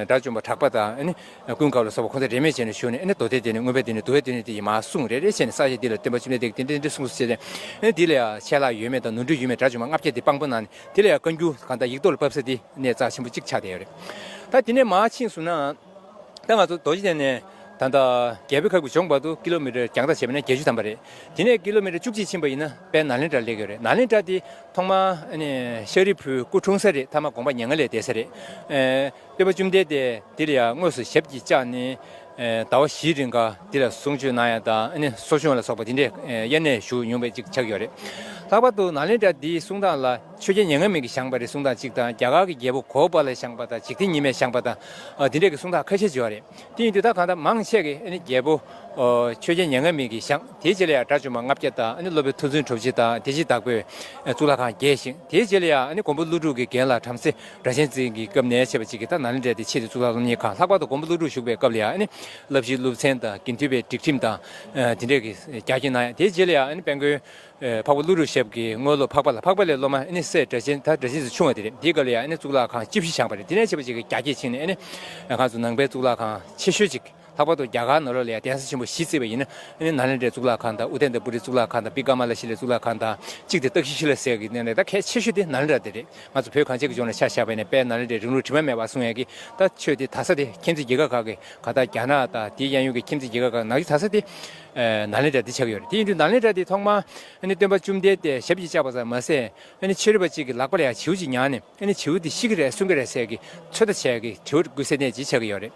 དགྲ་བཅོམ་པ་གྲགས་པ་དང་ཨ་ནི་ཀུན་དགའ་བོ་ལ་སོགས་པ་ཁོང་ཚོ་རེས་མོས་བྱས་ནས་བཞུགས་ནས། ཨ་ནི་མདོ་སྡེ་དེ་ནས་མངོན་པ་དེ་ནས་འདུལ་བ་དེ་ནས་དེ་ཡི་མར་གསུངས་རེ་རེ་བྱས་ནས་ས་ཆ་འདི་ལ་སྟོན་པ་བཅོམ་ལྡན་འདས་ཀྱིས་དེ་འདྲ་འདི་འདྲ་གསུངས་སོ་ཟེར་ནས། ཨ་ནི་འདི་ལ་ཡང་ཆད་ལྷག་ཡོད་མེད་དང་ནོར་འཁྲུལ་ཡོད་མེད་དགྲ་བཅོམ་པ་ལྔ་བརྒྱ་དེ་དཔང་པོ་གནང་ནས་དེ་ལ་ཡང་བཀའ་འགྱུར་གང་ལྟར་ཡིག་ཐོག་ལ་ཕབ་ས་དེ་གནས་རྩ་ཆེན་པོ་གཅིག་ཆགས་བསྡད་ཡོད་རེད། ད་དེ་ནས་མར་ཕྱིན་སོང་ན། ད་ང་ཚོ་རྡོ་རྗེ་གདན་ནས་ད་ལྟ་རྒྱལ་པོའི་ཁབ་ཀྱི་ལྗོངས་བར་དུ་ཀི་ལོ་མི་ཊར་རྒྱང་ཐག་བྱས་པ་ན་བརྒྱད་ཅུ་ཐམ་པ་རེད། དེ་ནས་ཀི་ལོ་མི་ཊར་བཅུ་གཅིག་ཕྱིན་པ་ཡིན་ན་དཔལ་ནཱ་ལེནྡྲར་སླེབས་ཀྱི་ཡོད་རེད། ནཱ་ལེནྡྲ་དེ་ཐོག་མར་ཨ་ནི་ཤཱ་རིའི་བུའི་སྐུ་འཁྲུངས་ས་རེད། ཐ་མ་དགོངས་པ་མྱ་ངན་ལས་འདས་ས་རེད། ཨེ་སྟོན་པ་བཅོམ་ལྡན་འདས་དེ་ལ་ཡང་དངོས་སུ་ཞབས་ཀྱིས་བཅགས་ནས་ཨེ་ཟླ་བ་བཞིའི་རིང་ག་དེ་ལ་གསུང་ཆོས་གནང་ཡ་དང་ཨ་ནི་གསོ་སྦྱོང་ལ་སོགས་པ་དེ་འདྲའི་ཨེ་དབྱར་གནས་བཞུགས་མྱོང་བའི་ཅིག་ཆགས་ཀྱི་ཡོད་རེད། ལྷག་པར་དུ་ནཱ་ལེནྡྲ་འདིའི་གསུང་སྟངས་ལ་ཆོས་རྒྱལ་མྱ་ངན་མེད་ཀྱིས་བཞེངས་པ་རེད་གསུང་སྟངས་གཅིག་དང་། རྒྱ་གར་གྱི་རྒྱལ་པོ་གོ་པཱ་ལས་བཞེངས་པ་དང་། འཇིག་རྟེན་ཉི་མས་བཞེངས་པ་དང་། ཨ་འདི་འདྲས་ཀྱི་གསུང་སྟངས་ཁ་ཤས་ཅིག་ཡོད་རེད། དེ་ཡིན་དུས་ད་གང་ལྟར་མང་ཆེ་གིས་ཨ་ནི་རྒྱལ་པོ་ཨོ་ཆོས་རྒྱལ་མྱ་ངན་མེད་ཀྱིས་བཞེངས། དེའི་རྗེས་ལ་ཡང་དགྲ་བཅོམ་པ་ལྔ་བརྒྱ་དང་། ཨ་ནི་སློབ་དཔོན་མཐར་ཕྱིན་གྲུབ་རྗེ་དང་། བདེ་བྱེད་བདག་པོས་ཨ་གཙུག་ལག་ཁང་བརྒྱད་བཞེངས། དེའི་རྗེས་ལ་ཡང་ཨ་ནི་མགོན་པོ་ཀླུ་སྒྲུབ་ཀྱི་རྒན་ལགས་བྲམ་ཟེ་སྒྲ་གཅན་འཛིན་གྱི་སྐབས་ནས་བྱས་པ་ཅིག་གིས་ད་ནཱ་ལེནྡྲ་དེ་ཆེད་དུ་གཙུག་ལག་སློབ་གཉེར་ཁང་། ལྷག་པར་དུ་མགོན་པོ་ཀླུ་སྒྲུབ་བཞུགས་པའི་སྐབས་ལ་ཡང་ཨ་ནི་བསླབ་གཞིའི་སློབ་ཚན་དང་དགེ་འདུན་པའི་སྒྲིག་ཁྲིམས་དང་ཨ་དེ་འདྲས་ཀྱི་རྒྱ་སྐྱེད་གནང་ཡ། དེའི་རྗེས་ལ་ཡང་ཨ་ནི་དཔལ་མགོན་ཨེ་འཕགས་པ་ཀླུ་སྒྲུབ་ཞབས་ཀྱི་དངོས་སློབ་འཕགས་པ་ལྷ། འཕགས་པ་ལྷའི་སློབ་མ་ཨ་ནི་སྲས་སྒྲ་གཅན། ད་སྒྲ་གཅན་འཛིན་ཆུང་བ་དེ་རེད། དེའི་སྐབས་ལ་ཡང་ཨ་ནི་གཙུག་ལག་ཁང་བཅུ་བཞི་བཞེངས་པ་རེད། དེ་ནས་བྱས་པ་ཅིག་གིས་རྒྱ་སྐྱེད་ཕྱིན་ནས་ཨ་ནི་ང་ཚོ་ནང་པའི་གཙུག་ལག་ཁང་ཆེ་ཤོས་ཅིག། ལྷག་པར་དུ་རྒྱ་གར་ནང་ལོགས་ལ་ཡང་གདན་ས་ཆེན་པོ་བཞི་བརྩིས་པ་ཡིན་ན་ཨ་ནི་ནཱ་ལེནྡྲའི་གཙུག་ལག་ཁང་དང་། ཨུ་ཏནྟ་པུ་རིའི་གཙུག་ལག་ཁང་དང་། པི་ཀ་མ་ལ་ཤི་ལའི་གཙུག་ལག་ཁང་དང་གཅིག་དེ་ཏཀ་ཤི་ཤི་ལ་ཟེར་གྱི་གནས་ནས། ད་གལ་ཆེ་ཤོས་དེ་ནཱ་ལེནྡྲ་དེ་རེད། ང་ཚོ་བོད་གངས་ཅན་གྱི་ལྗོངས་ལ་ཆ་བཞག་པ་ཡིན་ན་དཔལ་ནཱ་ལེནྡྲའི་རིང་ལུགས་དྲི་མ་མེད་པ་གསུང་ཡག་གི་ད་ཆོས་དེ་དར་ས་དེ་ཁྱིམ་མཚེས་རྒྱལ་ཁབ་ཁག་གི་གང་ལྟར་རྒྱ་ནག་དང་དེའི་གཡས་གཡོན་གྱི་ཁྱིམ་མཚེས་རྒྱལ་ཁབ་ཁག་ནང་བཞིན་དར་ས་དེ་ཨེ་ནཱ་ལེནྡྲ་དེ་ཆགས་ཀྱི་ཡོད་རེད། དེ་ཡིན་དུས་ནཱ་ལེནྡྲ་དེ་ཐོག་མར་ཨ་ནི་སྟོན་པ་བཅོམ་ལྡན་འདས་ཞབས་ཀྱིས་བཅགས་པ་ཙམ་མ་ཟད་ཨ་ནི་ཕྱི་རོལ་པ་གཅིག་གི་ལག་པ་ལ་ཡང་བྱིའུ་གཅིག་ཉར་ནས་ཨ་ནི་བྱིའུ་དེ་ཤི་གི་རེད་གསོན་གི་རེད་ཟེར་གྱི་ཚོད་ལྟ་བྱས་ཀྱི་དྲི་བ་བཀོད་སའི་གནས་ཅིག་ཆགས་ཀྱི་ཡོད་རེད།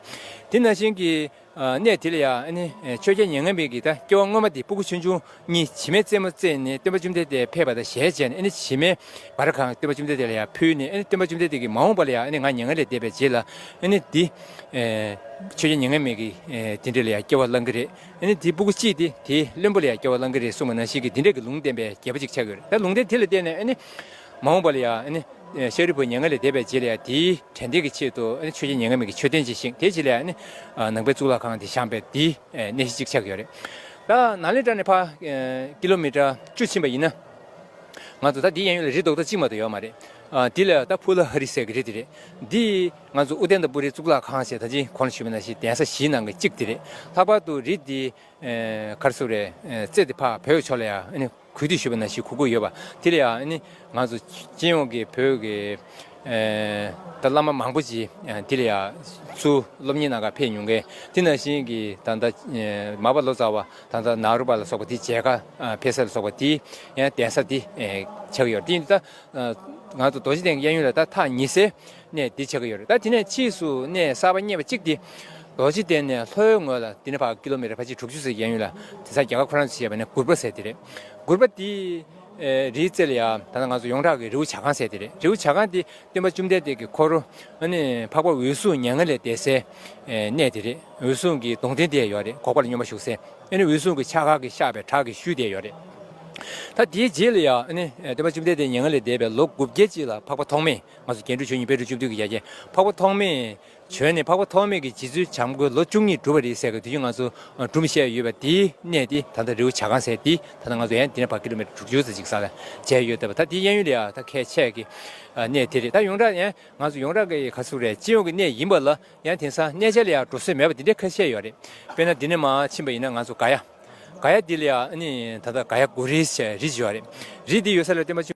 དེ་ནང་བཞིན་གྱི་ཨ་གནས་དེ་ལ་ཡང་ཨ་ནི་ཆོས་རྒྱལ་མྱ་ངན་མེད་ཀྱི་ད་སྐྱེ་བ་སྔོན་མ་དེ་སྤུ་གུ་ཆུང་ཆུང་གཉིས་བྱེ་མའི་རྩེད་མོ་རྩེས་ནས་སྟོན་པ་བཅོམ་ལྡན་འདས་ཕེབས་པ་དང་ཞལ་མཇལ་ནས། ཨ་ནི་བྱེ་མའི་སྦར་གང་སྟོན་པ་བཅོམ་ལྡན་འདས་ལ་ཡང་ཕུལ་ནས། ཨ་ནི་སྟོན་པ་བཅོམ་ལྡན་འདས་ཀྱིས་མ་འོངས་པ་ལ་ཡང་ཨ་ནི་ང་མྱ་ངན་ལས་འདས་པའི་རྗེས་ལ་ཨ་ནི་འདི་ཨེ་ཆོས་རྒྱལ་མྱ་ངན་མེད་ཀྱི་ཨེ་དེ་འདྲ་ལ་ཡང་སྐྱེ་བ་བླང་གི་རེད། ཨ་ནི་དེའི་སྤུ་གུ་གཅིག་དེ་དེའི་བློན་པོ་ལ་ཡང་སྐྱེ་བ་བླང་གི་རེད་གསུངས་པ་ནང་བཞིན་གྱི་དེ་འདྲ་གི་ལུང་བསྟན་པའི་རྒྱལ་པོ་ཅིག་ཆགས་ཀྱི་ཡོད་རེད། ད་ལུང་བསྟན་དེ་ལ་བརྟེན་ནས་ཨ་ནི་མ་འོངས་པ་ལ་ཡང་ཨ་ནི་ཨེ་ཤཱ་རིའི་བུ་མྱ་ངན་ལས་འདས་པའི་རྗེས་ལ་ཡང་དེའི་དྲན་རྟེན་གྱི་ཆེད་དུ་ཨ་ནི་ཆོས་རྒྱལ་མྱ་ངན་མེད་ཀྱི་མཆོད་རྟེན་ཅིག་བཞེངས། དེའི་རྗེས་ལ་ཡང་ཨ་ནི་ཨ་ནང་པའི་གཙུག་ལག་ཁང་དེ་བཞེངས་པའི་དེའི་ཨེ་གནས་གཞི་གཅིག་ཆགས་ཀྱི་ཡོད་རེད། ད་ནཱ་ལེནྡྲ་ནས་ཕར་ཨེ་ཀི་ལོ་མི་ཊར་བཅུ་ཕྱིན་པ་ཡིན་ན། ང་ཚོ་ད་འདི་གཡས་གཡོན་ལ་རི་རྡོག་རྡོག་གཅིག་མ་གཏོགས་ཡོད་མ་རེད། ཨ་འདི་ལ་ད་ཕུ་ལ་ཧ་རི་ཟེར་གྱི་རི་དེ་རེད། འདི་ང་ཚོ་ཨུ་ཏནྟ་པུ་རིའི་གཙུག་ལག་ཁང་ཞེས་ད་ཅི་གོང་ལ་ཞུས་པ་ནང་བཞིན་གདན་ས་བཞིའི་ནང་གི་གཅིག་དེ་རེད། ལྷག་པར་དུ་རི་འདི་ཨེ་ག་རེ་ཟེར་རེད། ཨེ་རྩེ་དེ་ཕར་བོད་ཕྱོགས་ལ་ཡང་ཨ་ནི་གུས་འདུད་ཞུས་པ་ནང་བཞིན་གུག་གུག་ཡོད་པ་དེ་ལ་ཡང་ཨ་ནི་ང་ཚོ་སྤྱི་ཡོངས་ཀྱི་བོད་ཀྱི་ཨེ་ད་བླ་མ་མང་པོ་ཅིག་ཨེ་དེ་ལ་ཡང་ཚུར་སློབ་གཉེར་གནང་གར་ཕེབས་མྱོང་མཁན། དེ་ནང་བཞིན་གྱི་ད་ལྟ་ཨེ་མར་པ་ལོ་ཙཱ་བ་ད་ལྟ་ནཱ་རོ་པ་ལ་སོགས་པ་དེ་མཇལ་ཁ་ཨ་ཕེབས་ས་ལ་སོགས་པ་དེ་ཡང་གདན་ས་དེ་ཨེ་ཆགས་ཀྱི་ཡོད་རེད། དེ་ཡིན་དུས་ད་ང་ཚོ་རྡོ་རྗེ་གདན་གྱི་གཡས་གཡོན་ལ་ད་ཐག་ཉེ་སའི་གནས་འདི་ཆགས་ཀྱི་ཡོད་རེད། ད་དེ་ནས་ཕྱིས་སུ་གནས་གསར་པ་རྙེད་པ་གཅིག་དེ་རྡོ་རྗེ་གདན་ནས་ལྷོའི་ངོས་ལ་འདི་ནས་ཕར་ཀི་ལོ་མི་ཊར་ཕལ་ཆེར་དྲུག་ཅུ་ཙམ་གྱི་གཡས་གཡོན་ལ་དེང་སང་རྒྱ་གར་ཁོ་རང་ཚོས་བཤད་པ་ནས་གུར་པ་ཟེར་དེ་རེད། གུར་པ་འདི་ ཨེ་རིའི་རྩེ་ལ་ཡ་ད་ལྟ་ང་ཚོ་ཡོངས་གྲགས་ཀྱི་རི་བོ་བྱ་རྐང་ཟེར་དེ་རེད། རི་བོ་བྱ་རྐང་དེ་སྟོན་པ་བཅོམ་ལྡན་འདས་ཀྱི་འཁོར་ཨ་ནི་འཕགས་པ་འོད་སྲུང་མྱ་ངན་ལས་འདས་སའི་ཨེ་གནས་དེ་རེད། འོད་སྲུང་གི་གདུང་རྟེན་དེ་ཡོད་རེད། འགོག་པ་ལ་སྙོམས་པར་ཞུགས་སའི་ཨ་ནི་འོད་སྲུང་གི་ཕྱག་འཁར་གྱིས་བཤགས་པའི་བྲག་གི་ཤུལ་དེ་ཡོད་རེད། ད་དེའི་རྗེས་ལ་ཡ་ཨ་ནི་སྟོན་པ་བཅོམ་ལྡན་འདས་མྱ་ངན་ལས་འདས་པའི་ལོ་དགུ་བརྒྱད་ཅིག་ལ་འཕགས་པ་ཐོགས་མེད། ང་ཚོ་རྒྱན་དྲུག་མཆོག་གཉིས་པའི་རིགས་བཅུ་བདུན་གྱི་ཡ་གྱལ་འཕགས་པ་ཐོགས་མེད་བྱོན་ནས། འཕགས་པ་ཐོགས་མེད་ཀྱི་རྗེ་བཙུན་བྱམས་མགོན་ལོ་བཅུ་གཉིས་བསྒྲུབས་པ་རེད་ཟེར་གི་དུས་རྒྱུན་ང་ཚོ་སྒྲུང་བཤད་ཡོད་པ་དེའི་གནས་དེ་ད་ལྟ་རི་བོ་བྱ་རྐང་ཟེར་དེ་ད་ལྟ་ང་ཚོ་ཡང་འདི་ནས་ཕར་ཀི་ལོ་མི་ཊར་དྲུག་ཅུ་ཙམ་ཅིག་ས་ལ་མཇལ་ཡོད་བསྡད་པ། ད་དེའི་གཡས་གཡོན་ལ་ཡང་ད་ཁྱད་ཆེ་གི་གནས་དེ་རེད། ད་ཡོངས་གྲགས་ཡང་ང་ཚོ་ཡོངས་གྲགས་ཀྱི་ག་ཚོད་རེད། སྤྱི་ཡོངས་ཀྱི་གནས་ཡིན་པ་ལ་ཡང་དེང་སང་གནས་མཇལ་ལ་ཡང་འགྲོ་སྲོལ་མེད་པ་དེ་འདྲ་ཁ་ཤས་ཡོད་རེད། དཔེར་ན་འདི་ནས་མར་ཕྱིན་པ་ཡིན་ན་ང་ཚོ་ག་ཡ། ག་ཡ་འདི་ལ་ཡང་ཨ་ནི་ད་ལྟ་ག་ཡ་གུ་རི་ཟེར་རི་ཅིག་ཡོད་རེད། རི་འདི་ཡོད་ས་ལ་སྟོན་པ་བཅོམ་